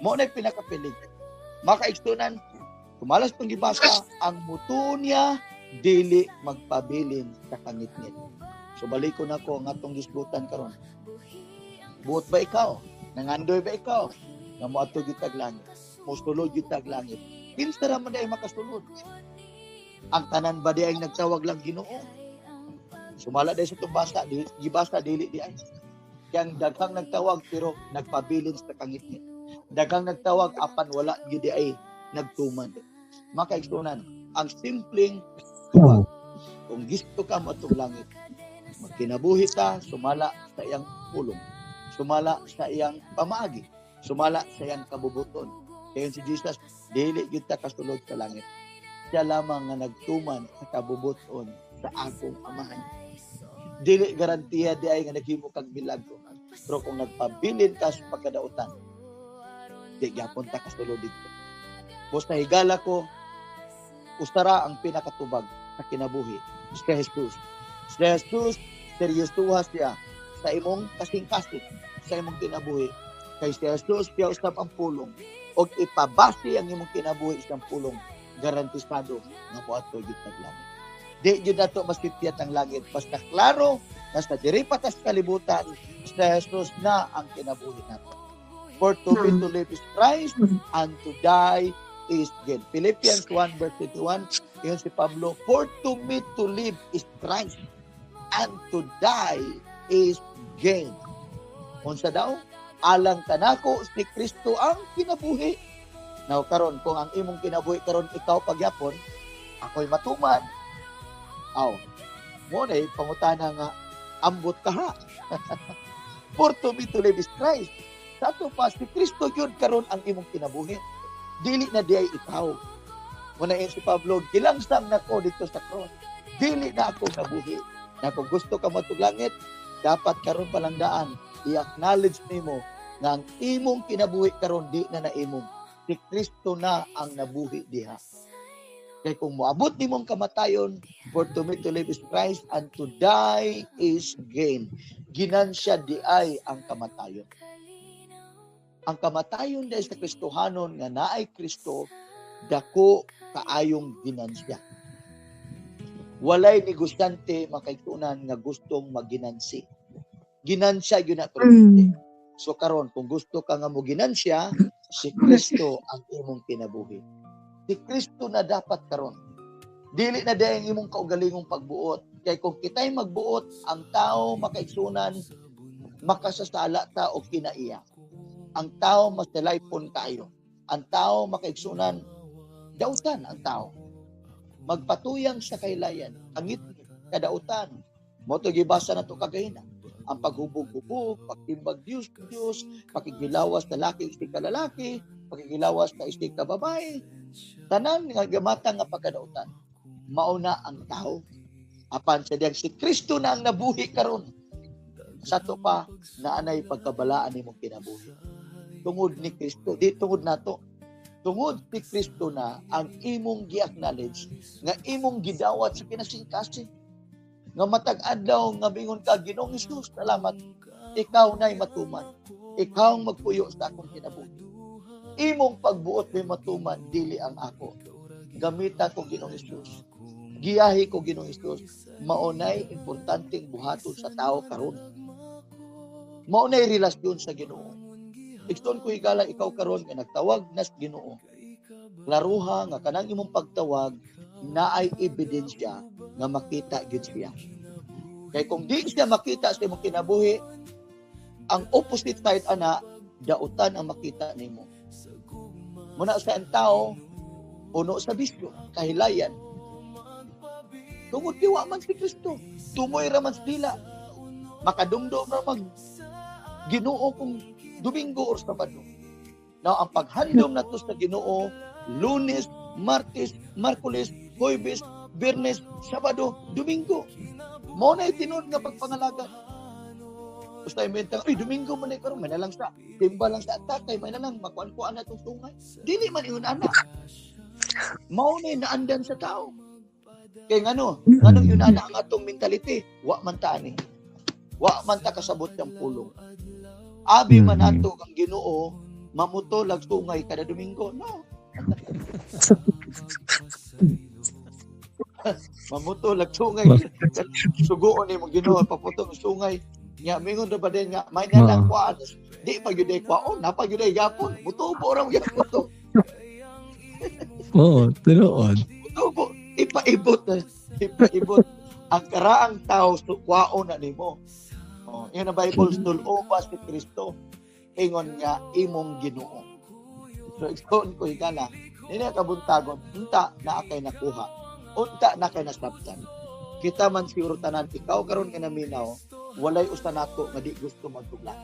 Mo na pinakapilig. Makaigsunan, kumalas pang gibasa, ang mutuo niya dili magpabilin sa kangitngit. So balik ko na ko ang atong gisgutan karon. Buot ba ikaw? Nangandoy ba ikaw nga moadto gyud tag langit? Mosulod gyud tag langit? Kinsa ra man diay makasulod? Ang tanan ba di ay nagtawag lang Ginoo? Sumala dahil sa itong basa, di, gibasa dili di ay. Kaya ang daghang nagtawag pero nagpabilin sa kangitngit. Daghang nagtawag apan wala gyud di ay nagtuman. Makaigsunan, ang simpleng tubag, kung gusto ka moadtong langit, magkinabuhi ka sumala sa iyang pulong, sumala sa iyang pamaagi, sumala sa iyang kabubuton. Kaya si Jesus, dili gyud ta kasulod sa langit. Siya lamang nga nagtuman sa kabubuton sa akong Amahan. Dili garantiya di ay nga naghimo kag milagro. Pero kung nagpabilin ka sa pagkadautan, di gyapon ta kasulod dito. Basta higala ko, usara ang pinakatubag sa kinabuhi. Si Jesus. Si Jesus, seryosuha siya sa imong kasing-kasing, sa imong kinabuhi. Kay si Jesus, siya usab ang pulong. Og ipabase ang imong kinabuhi sa pulong, garantisado nga moadto gyud tag langit. Di gyud nato masipyat ang langit. Basta klaro, nasa diri pa ta sa kalibutan, si Jesus na ang kinabuhi nato. For to be to live is Christ, and to die is gain. Philippians 1 verse 21, yun si Pablo, "For to me to live is Christ, and to die is gain." Unsa daw? Alang kanako si Kristo ang kinabuhi. Now karon, kung ang imong kinabuhi karon ikaw pagyapon, ako'y matuman. Aw, mo na pangutana nga ambot ka ha. For to me to live is Christ. Sa ato pa, si Kristo yun karon ang imong kinabuhi. Dili na di ay ikaw. Muna si Pablo, "Gilangsang nako dito sa cross. Dili na ako nabuhi." Na kung gusto ka moadtog langit, dapat karon pa lang daan, i-acknowledge nimo nga ang imong kinabuhi karon di na na imong. Si Kristo na ang nabuhi diha. Kay kung moabot nimong kamatayon, for to me to live is Christ and to die is gain. Ginansya di ay ang kamatayon. Ang kamatayon dahil sa Kristohanon nga naay Kristo, dako kaayong ginansya. Walay negosyante, makaigsunan, nga gustong magginansi. Ginansya yun na. So karon, kung gusto ka nga mo ginansya, si Kristo ang imong kinabuhi. Si Kristo na dapat karon. Dili na diay ang imong kaugalingong pagbuot. Kay kung kita'y magbuot, ang tao, makaigsunan, makasasala ta o kinaiya. Ang tao masalaypon kayo. Ang tao, makaigsunan, dautan ang tao. Magpatuyang sa kaylayan, angit kadautan. Mo to gibasa na to kagahina. Ang paghubog-hubog, pagtimbag Diyos, Diyos, pakigilawas na laki isig ka lalaki, pakigilawas na isig ka babae, tanan nga gamata nga pagkadautan. Mauna ang tao. Apan sa diyang si Kristo na ang nabuhi karon. Sa to pa, naanay pagkabalaan nimong kinabuhi. Tungod ni Kristo, di tungod nato. Tungod si Kristo na ang imong gi-acknowledge, nga imong gidawat sa kinasingkasing. Nga matag adlaw nga mingon ka, "Ginoong Hesus, salamat. Ikaw na'y matuman. Ikaw ang magpuyo sa akong kinabuhi. Imong pagbuot may matuman, dili ang ako. Gamita ko, Ginoong Hesus. Giyahi ko, Ginoong Hesus." Maunay importanteng buhaton sa tao karon. Maunay relasyon sa Ginoo. Igsoon ko higala, ikaw karon nga nagtawag na sa Ginoo. Klaruha nga kanang imong pagtawag naay ebidensya nga makita gyud siya. Kay kung di siya makita sa imong kinabuhi, ang opposite side ana, dautan ang makita nimo. Muna sa ang tao, puno sa bisyo, kahilayan. Tungod kay wa man si Kristo, tumoy ra man sa dila. Makadumdum ra mag Ginoo kung Domingo or Sabado. Now, ang paghandom nato sa Ginoo, Lunes, Martes, Miyerkules, Huwebes, Biyernes, Sabado, Domingo. Mao na tinuod nga pagpangalaga. Basta imenta, "Ay, Domingo man ay karon, may na lang sa timba lang sa atakay, may na lang makuan-kuan na itong sungay." Dili man ingon ana. Mao na naandan sa tao. Kay ngano, nganong yun ana ang atong mentality, wa man ta ani. Wa man ta kasabot ng pulong. Abi man ato ang Ginoo mamuto lag sungay kada Domingo. No. Mamuto lag sungay. Suguon nimo Ginoo paputong sungay. Nya mingon ra ba din nga may na lang kuan. Di pa gyud ay kuan, napa gyud ay gapon. Mutubo ra gyapon to. Oo, tinuod. Mutubo, ipaibot na, ipaibot. Ang karaang tao kwaon na nimo. Oh, yun ang Bible, sul-o ba si Kristo? Ingon nga imong Ginoo. So igsoon ko higala, nini kabuntagon, unta na akay nakuha. Unta na kay nasabtan. Kita man siguro tanan, ikaw karon nga naminaw, walay usa nato nga di gusto magtugla.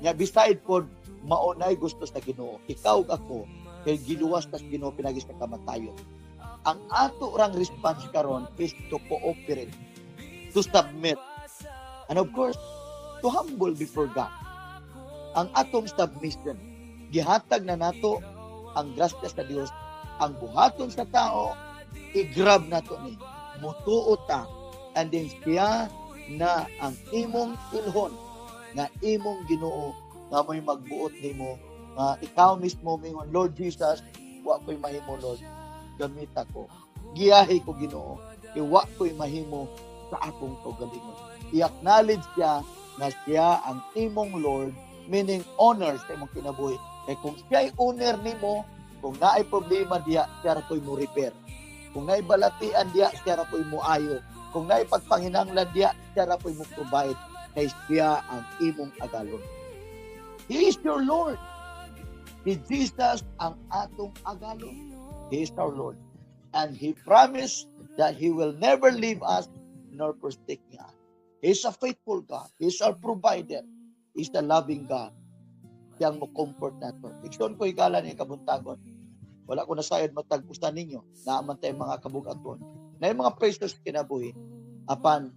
Nya beside pod maunay gusto sa Ginoo. Ikaw ug ako kay giluwas tas Ginoo pinagi sa kamatayon. Ang ato rang response karon is to cooperate, to submit, and of course, to humble before God. Ang atong submission, gihatag na nato ang grasya sa Dios, ang buhaton sa tao, i-grab nato ni. Mutuo ta, and then siya na ang imong ilhon, nga imong Ginoo, nga mo'y magbuot nimo, nga ikaw mismo mingon, "Lord Jesus, wa ko'y mahimo, Lord, gamita ko. Giyahe ko, Ginoo, kay wa ko'y mahimo sa akong kaugalingon." I-acknowledge siya na siya ang imong Lord, meaning owner sa imong kinabuhi. Kay kung siya'y owner nimo, kung naay problema diya, siya ra ko'y mo repair. Kung naay balatian diya, siya ra ko'y mo ayo. Kung naay pagpanginanglan diya, siya ra ko'y mo provide. Kay siya ang imong agalon. He is your Lord. Si Jesus ang atong agalon. He is our Lord. And He promised that He will never leave us nor forsake us. He is a faithful God. He is our provider. He is the loving God. Siyang mo comfort nato. Igsoon ko higala ni kabuntagon. Wala ko nasayod matag usa ninyo. Naaman tayo mga kabugaton. Na yung mga precious kinabuhi. Apan,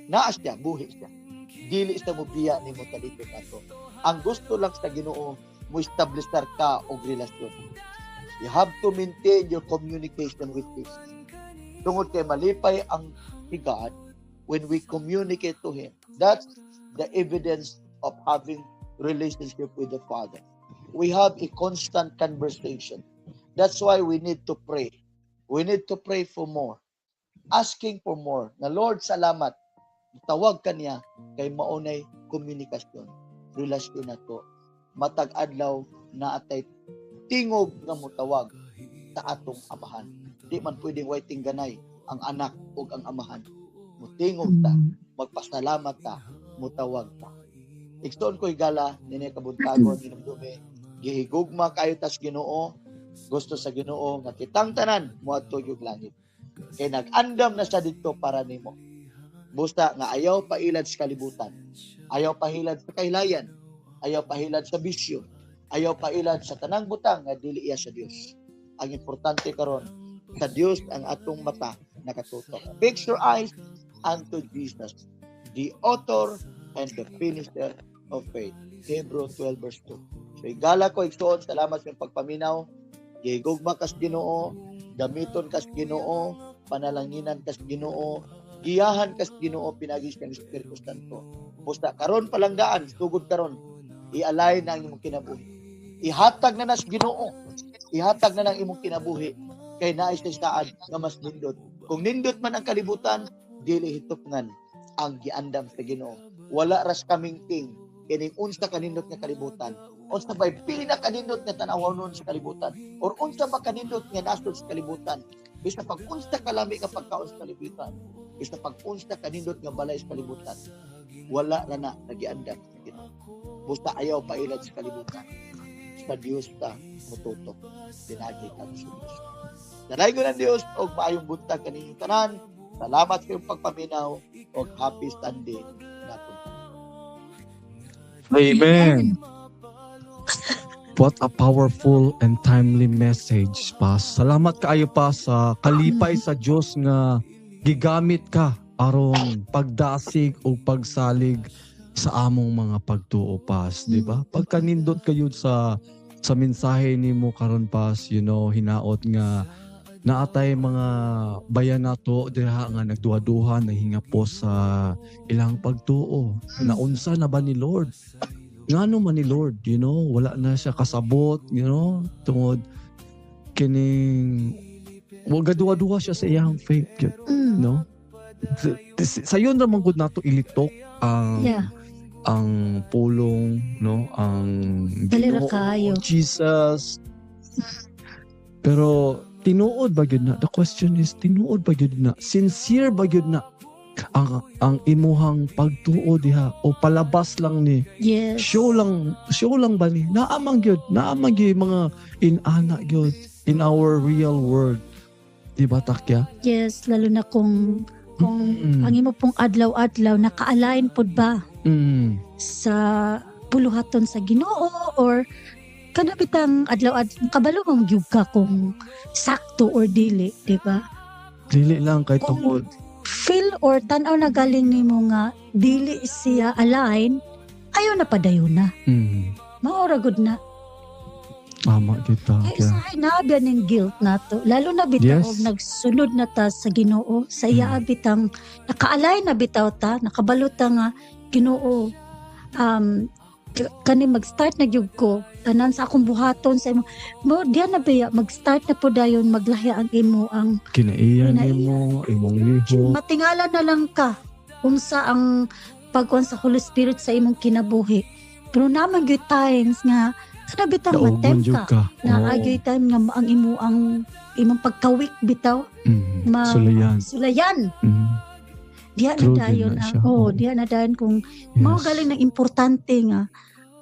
naa siya, buhi siya. Dili siya mo biya nimo talikod nato. Ang gusto lang sa Ginoo, mo establishar ka og relasyon. You have to maintain your communication with Him. Tungod kay malipay ang si God when we communicate to Him. That's the evidence of having relationship with the Father. We have a constant conversation. That's why we need to pray. We need to pray for more. Asking for more. Na "Lord, salamat. Tawag ka niya kay maunay komunikasyon. Relasyon na to. Matag adlaw na atay tingog nga mutawag sa atong amahan. Di man pwedeng way tingganay ang anak ug ang amahan. Mutingog ta, magpasalamat ta, mutawag ta. Igsoon ko higala, nini kabuntagon, hinumdumi, gihigugma kayo tas Ginoo, gusto sa Ginoo nga kitang tanan moadto yung langit. Kay nag-andam na siya didto para nimo. Busta nga ayaw pailad sa kalibutan, ayaw pahilad sa kahilayan, ayaw pahilad sa bisyo, ayaw pailad sa tanang butang nga dili iya sa Dios. Ang importante karon, sa Dios ang atong mata nakatutok. Fix your eyes unto Jesus, the author and the finisher of faith. Hebrew 12 verse 2. So igala ko igsoon, salamat sa inyong pagpaminaw. Gigugma kas Ginoo, gamiton kas Ginoo, panalanginan kas Ginoo, giyahan kas Ginoo pinagi sa Espiritu Santo. Busta karon palanggaan, sugod karon, i-align na ang imong kinabuhi. Ihatag na nas Ginoo. Ihatag na ng imong kinabuhi kay naay sa saad nga mas nindot. Kung nindot man ang kalibutan, dili hitupngan ang giandam sa Ginoo. Wala ras kaming king kining unsa kanindot nga kalibutan. Unsa bay pinakanindot nga tan-awon sa kalibutan or unsa ba kanindot nga nasod sa kalibutan. Bisa pag unsa kalami nga pagkaon sa kalibutan, bisa pag unsa kanindot nga balay sa kalibutan, wala na na nagiandam sa Ginoo. Busta ayaw pailad sa kalibutan. Sa Dios ta mututok. Pinagi ka sa Dios. Dalaygon ang Dios og maayong buntag kaninyong tanan. Salamat sa iyong pagpaminaw og happy Sunday nato. Amen. What a powerful and timely message, Pas. Salamat kaayo pa sa kalipay sa Dios nga gigamit ka aron pagdasig o pagsalig sa among mga pagtuo, Pas, di ba? Pagkanindot kayo sa mensahe nimo karon, Pas, hinaot nga naatay mga bayan nato diha nga nagduha-duha, nahingapos sa ilang pagtuo. Naunsa na ba ni Lord? Ngano man ni Lord, wala na siya kasabot, tungod kining wa gaduha-duha siya sa iyang faith, gyud, no? Sayon ra man gud nato ilitok ang ang pulong, no, ang Dali ra Ginoo, kaayo. Jesus. Pero tinuod ba gyud na? The question is, tinuod ba gyud na? Sincere ba gyud na ang imuhang pagtuo diha o palabas lang ni? Show lang ba ni? Naamang gyud mga inana gyud in our real world. Di ba, Takya? Yes, lalo na kung ang imo pong adlaw-adlaw naka-align pod ba sa buluhaton sa Ginoo or kana bitang adlaw-adlaw kabalo man gyud ka kung sakto or dili, di ba? Dili lang kay Kung tungod feel or tan-aw na galing nimo nga dili siya align, ayaw na padayon na. Mao ra gud na. Tama kita. Kay usahay naa biya ning guilt nato. Lalo na bitaw og nagsunod na ta sa Ginoo, sa iya bitang naka-align na bitaw ta, nakabalo ta nga Ginoo, kani mag-start na gyud ko tanan sa akong buhaton sa imo mo diya na biya mag-start na po dayon maglahya ang imo ang Kinaiya Kinaiya. nimo, imong lihok. Matingala na lang ka unsa ang pagkuan sa Holy Spirit sa imong kinabuhi, pero naman gyud times nga kana bitang Daugon matem jud ka ka. na agay time nga ang imo ang imong pagkawik bitaw Sulayan. Sulayan. Diya na True din dayon na ang siya. oh, diya na dayon kung mao galing ng importante nga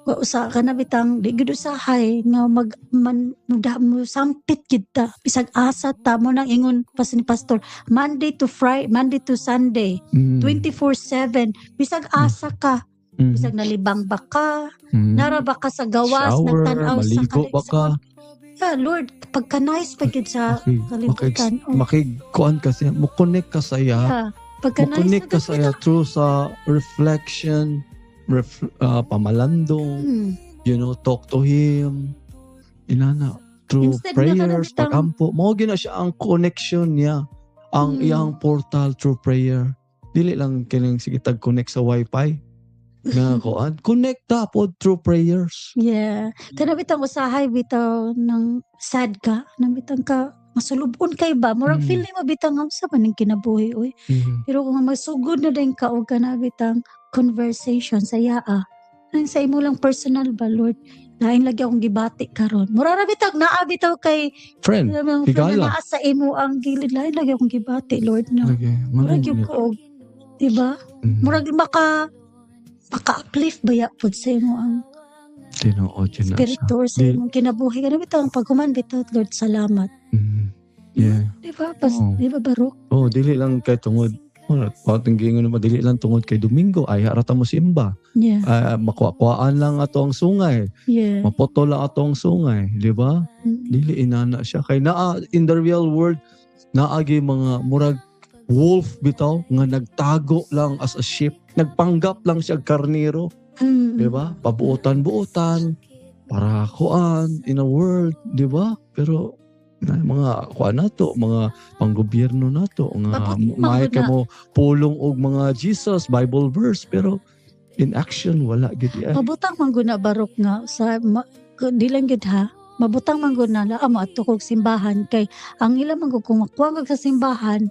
wa usa ka na bitang di gud usahay nga mag man muda mo sampit gid ta bisag asa ta mo nang ingon pas ni pastor, Monday to Friday, Monday to Sunday, 24/7, bisag asa ka, bisag nalibang ba ka, nara ba ka sa gawas, Shower, nagtan-aw sa maligo ba ka? Yeah, Lord, pagka nice pa gid sa kalibutan. Oh. Makig-kuan kasi, mo-connect ka sa iya. Yeah. Pagka nice Mo-connect na ka sa iya through sa reflection, pamalandong, talk to Him. Inana, through Instead na prayers, kanang pagampo. Mao gyud na siya ang connection niya, ang iyang portal through prayer. Dili lang kining sige tag connect sa wifi nga kuan. Connect ta pod through prayers. Yeah. Kana bitang usahay bitaw nang sad ka, nang bitang ka masulubon kay ba, murag feel nimo bitang unsa man ning kinabuhi oy. Pero kung magsugod na din ka og kana bitang conversation sa iya, nang sa imo lang personal ba, "Lord, lain lagi akong gibati karon." Mura ra bitag naa bitaw kay Friend, mga friend na higala. naa sa imo ang gilid, "Lain lagi akong gibati, Lord," no. Lagi, Murag nganong gyud ko og, di ba? Murag maka uplift baya pud sa imo ang Tinuod yun na siya. spirito or sa imong kinabuhi. Kana bitaw ang paghuman bitaw, "Lord, salamat." Di ba? Pas, di ba, Barok? Oh, dili lang kay tungod wala, patong giingon naman, dili lang tungod kay Domingo ay harata mo simba. Ah, makuha-kuhaan lang ato ang sungay. Mapoto lang ato ang sungay, di ba? Dili inana siya kay naa in the real world naagi mga murag wolf bitaw nga nagtago lang as a sheep, nagpanggap lang siya karniro, di ba? Pabuotan-buotan para kuan in a world, di ba? Pero na, mga kuan nato, mga panggobyerno nato nga Mabuti man may gud ka na. Mo pulong og mga Jesus Bible verse, pero in action wala gid ay. Mabutang man gud na, Barok, nga sa di lang gyud ha. Mabutang man gud na mo adto kog simbahan kay ang ila man gud kung makuha kag sa simbahan,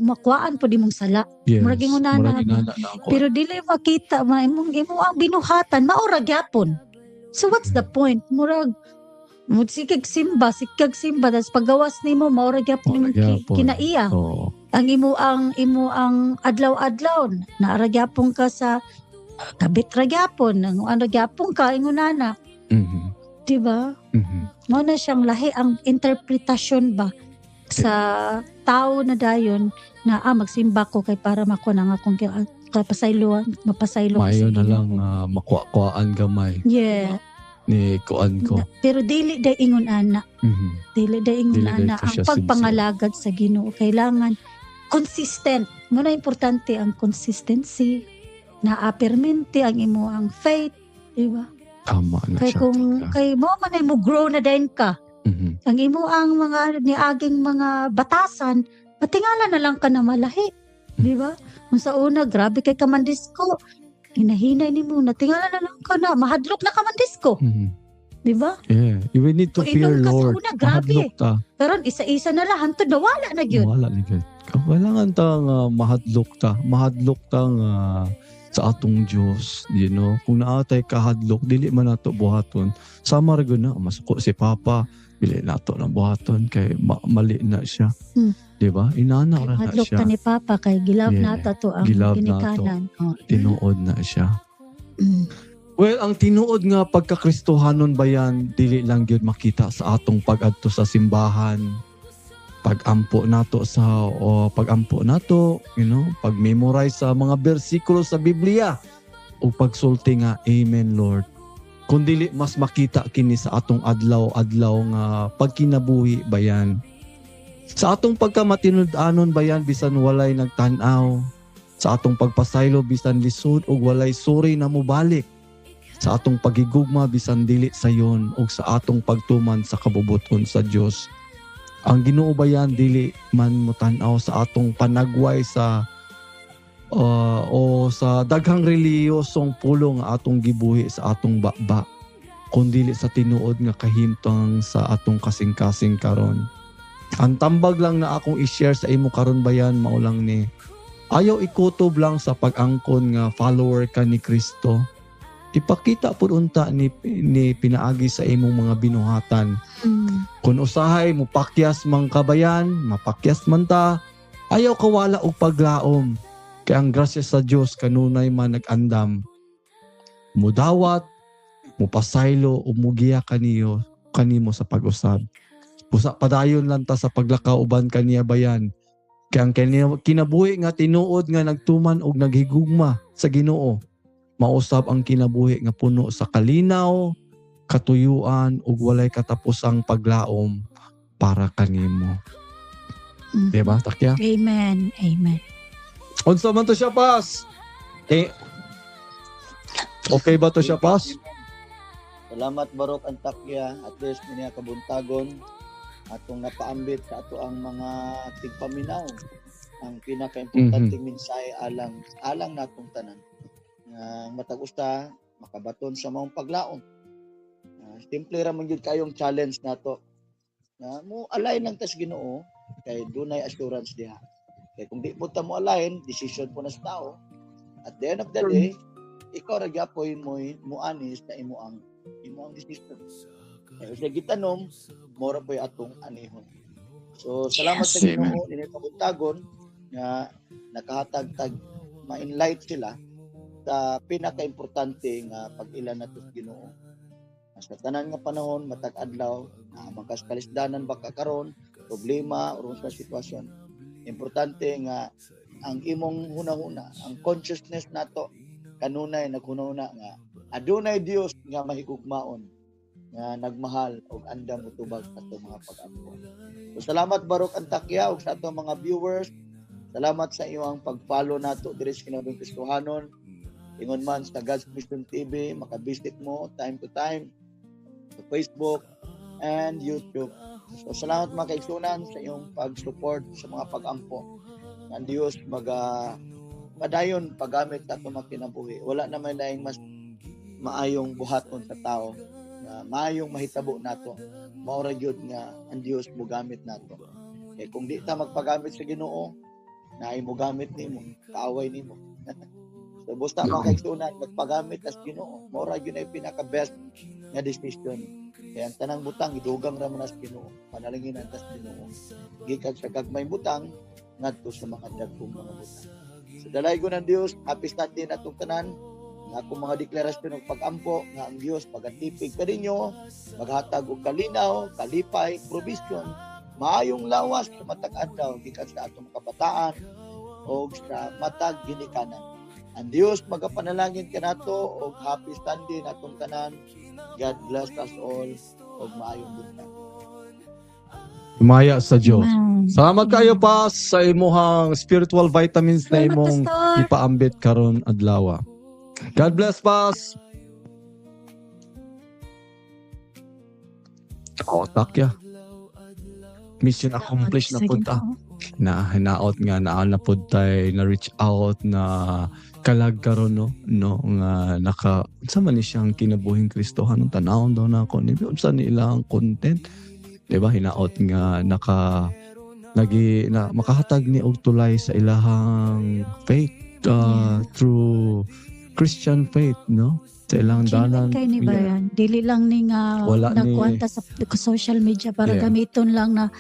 makuhaan pud imong sala. Yes. Murag ingon Murag na ba? inana na ako. Pero dili makita ma imong imo ang binuhatan mao ra gyapon. So what's the point? Murag mo sikag simba, tas paggawas nimo mao ra gyapon Mao ra imong gyapon. kinaiya. Oo. Ang imo ang adlaw-adlaw naa ra gyapon ka sa kabit ra gyapon, ang ano gyapon ka ingon ana, di ba? Mhm. Mao na siyang lahi ang interpretasyon ba sa tao na dayon na magsimba ko kay para makuha na nga akong kapasayloan, mapasaylo ko sa Maayo na Ginoo. Lang makuha-kuhaan gamay ni kuan ko. Pero dili day ingon ana, dili day ingon Dili day ana to ang siya pagpangalagad sa Ginoo. Kailangan consistent. Mo na importante ang consistency na apermente ang imo ang faith, di ba? Tama na Kay siya. kung Tika. kay mo man ay mo grow na din ka. Ang imo ang mga niaging mga batasan, patingala na lang ka na malahi. Di ba? Kung sa una, grabe kay kamandisko. Hinahinay nimo, natingala na lang ka na, mahadlok na kamandisko. Di ba? Yeah, we need to Kung fear inom ka sa Lord. una, grabe. Mahadlok ta. Karon isa-isa na lang, hantod nawala na gyud. Wala ni gyud. Kailangan ta nga mahadlok ta, mahadlok ta nga sa atong Dios. Kung naa tay kahadlok, dili man nato buhaton. Sama ra gyud na masuko si Papa, dili nato na buhaton kay mali na siya. Di ba? Inana ra na Mahadlok siya. ka ni Papa kay gilove nata to ang Gilove nato. ginikanan. Oh. Tinuod na siya. Well, ang tinuod nga pagkakristohanon ba yan, dili lang gyud makita sa atong pag-adto sa simbahan, pag-ampo nato sa o pag-ampo nato, pag-memorize sa mga bersikulo sa Biblia o pagsulti nga "Amen, Lord." Kung dili mas makita kini sa atong adlaw-adlaw nga pagkinabuhi bayan. Sa atong pagkamatinud-anon bayan bisan walay nagtan-aw, sa atong pagpasaylo bisan lisod ug walay suri na mobalik, sa atong pagigugma bisan dili sayon ug sa atong pagtuman sa kabubuton sa Dios. Ang Ginoo bayan dili man motan-aw sa atong panagway sa o sa daghang relihiyosong pulong nga atong gibuhi sa atong baba, kun dili sa tinuod nga kahimtang sa atong kasing-kasing karon. Ang tambag lang na akong i-share sa imo karon bayan mao lang ni: ayaw ikutob lang sa pag-angkon nga follower ka ni Kristo. Ipakita pud unta ni pinaagi sa imong mga binuhatan. Kung usahay mo pakyas man kabayan, mapakyas man ta, ayaw kawala og paglaom. Kay ang grasya sa Dios kanunay man nag-andam. Mudawat, mupasaylo o mugiya kanimo sa pag-usab. Busa padayon lang ta sa paglakaw uban kaniya bayan. Kay ang kinabuhi nga tinuod nga nagtuman og naghigugma sa Ginoo, mausab ang kinabuhi nga puno sa kalinaw, katuyuan ug walay katapusang paglaom para kanimo. Di ba, Takya? Amen. Amen. Unsa man to siya, Pas? Eh, okay ba to siya, Pas? Salamat, Barok Antakya. At least niya kabuntagon atong napaambit sa ato ang mga tigpaminaw ang pinakaimportanteng mensahe alang alang natong tanan nga matag usa makabaton sa maong paglaom. Simple ra man gyud kayong challenge nato nga mo align lang tas Ginoo kay dunay assurance diha. Kay kung di po ta mo align, decision po na sa tao. At the end of the day, ikaw ra gyapoy mo'y muanis na imo ang decision. Kaya sa gitanom, mora po'y atong anihon. So salamat sa Ginoo ini kabuntagon nga nakahatag tag ma-enlight sila sa pinakaimportante nga pag-ila nato sa Ginoo. Sa tanan nga panahon, matag adlaw, na magkaskalisdanan ba ka karon, problema or sa sitwasyon. Importante nga ang imong hunahuna, ang consciousness nato kanunay naghunahuna nga adunay Dios nga mahigugmaon nga nagmahal og andam motubag sa atong mga pag-ampo. So salamat, Barok Antakya, ug sa atong mga viewers. Salamat sa iyong pag-follow nato diri sa Kinabuhing Kristohanon. Ingon man sa God's Mission TV, makabisit mo time to time sa Facebook and YouTube. So salamat, mga kaigsunan, sa iyong pag-support sa mga pag-ampo. Ang Dios maga padayon paggamit sa atong mga kinabuhi. Wala naman laing mas maayong buhaton sa tao na maayong mahitabo nato. Mao ra gyud nga ang Dios mogamit nato. Kay kung di ta magpagamit sa Ginoo, naay mogamit nimo, kaaway nimo. So basta, mga kaigsunan, magpagamit tas Ginoo. Mao ra gyud ay pinaka best nga decision. Kaya ang tanang butang idugang ra man sa Ginoo. Panalangin tas Ginoo. Gikan sa gagmay butang ngadto sa mga dagkong mga butang. So dalaygon ng Dios, happy Sunday natong tanan. Nga akong mga deklarasyon ng pag-ampo nga ang Dios pagatipig kaninyo, maghatag og kalinaw, kalipay, provision, maayong lawas sa matag adlaw gikan sa atong kabataan o sa matag ginikanan. Ang Dios magapanalangin kanato og happy Sunday natong tanan. God bless us all og maayong buntag. Himaya sa Diyos. Amen. Salamat kayo pa sa imuhang spiritual vitamins na Salamat, imong Pastor. ipaambit karon adlaw. God bless, Pas. Oh, takya. Mission accomplished na Sa pud ta. Ginoo. Na hinaot nga naa na pud tay na reach out na kalag karon, no, nga naka unsa man ni siyang Kinabuhing Kristohanon, tanawon daw na ako ni unsa ni ilang content, di ba? Hinaot nga naka nagi na makahatag ni og tulay sa ilahang faith through Christian faith, no, sa ilang dalan. Genuine kay ni Bayan. Dili lang ni nga Wala ni- nagkuwanta sa social media para gamiton lang na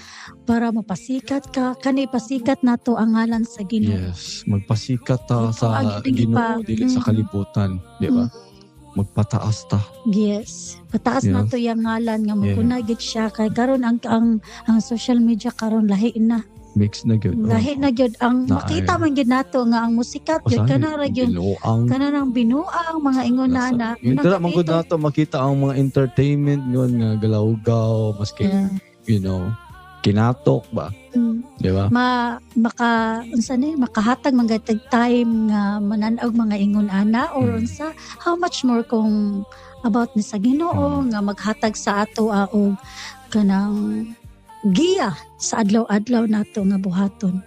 para mapasikat ka. Kani pasikat nato ang ngalan sa Ginoo. Yes, magpasikat ta Ito sa ang Ginoo, dili sa kalibutan, di ba? Magpataas ta. Yes. Pataas nato yung ngalan nga magkunay gid siya kay karon ang social media karon lahi na. Mix na gyud. Lahi na gyud ang Na, makita ay. man gyud nato nga ang musikat gyud kana ra gyud Binuang. kana nang binuang mga ingon na na. Dira man gud nato makita ang mga entertainment ngon nga galawgaw maski kinatok ba, di ba? Ma maka unsa ni makahatag man gyud tag time nga manan-og mga ingon ana or unsa, how much more kung about ni sa Ginoo nga maghatag sa ato og kanang giya sa adlaw-adlaw nato nga buhaton.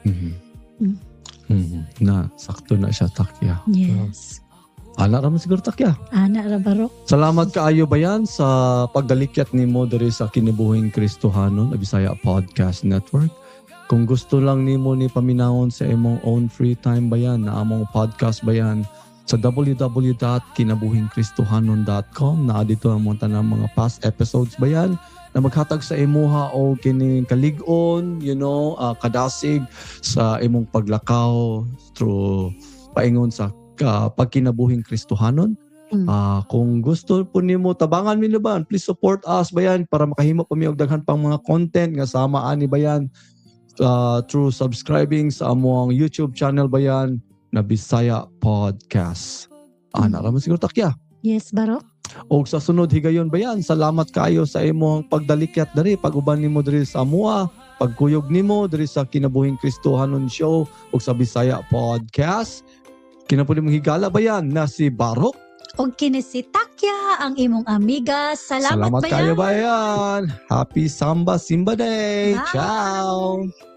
Na sakto na siya, takya. Yes. Ana ra man siguro, takya. Ana ra, Barok. Salamat kaayo bayan sa pagdalikyat nimo diri sa Kinabuhing Kristohanon, a Bisaya Podcast Network. Kung gusto lang nimo ni paminawon sa imong own free time bayan, na among podcast bayan sa www.kinabuhingkristohanon.com, naa dito ang mga tanang mga past episodes bayan na maghatag sa imuha o kining kalig-on, kadasig sa imong paglakaw through paingon sa pagkinabuhing Kristohanon. Kung gusto po nimo tabangan mi ba, please support us bayan para makahimo pa mi og daghan pang mga content nga sama ani bayan through subscribing sa among YouTube channel bayan na Bisaya Podcast. Ana ra man siguro, takya. Yes, Barok. Og sa sunod higayon bayan, salamat kaayo sa imong pagdalikyat diri, pag-uban nimo diri sa amoa, pagkuyog nimo diri sa Kinabuhing Kristohanon Show ug sa Bisaya Podcast. Kinapuli mong higala bayan na si Barok. Og kini si Takya ang imong amiga. Salamat, Salamat bayan. kayo bayan. Happy Samba Simba Day. Bye. Ciao.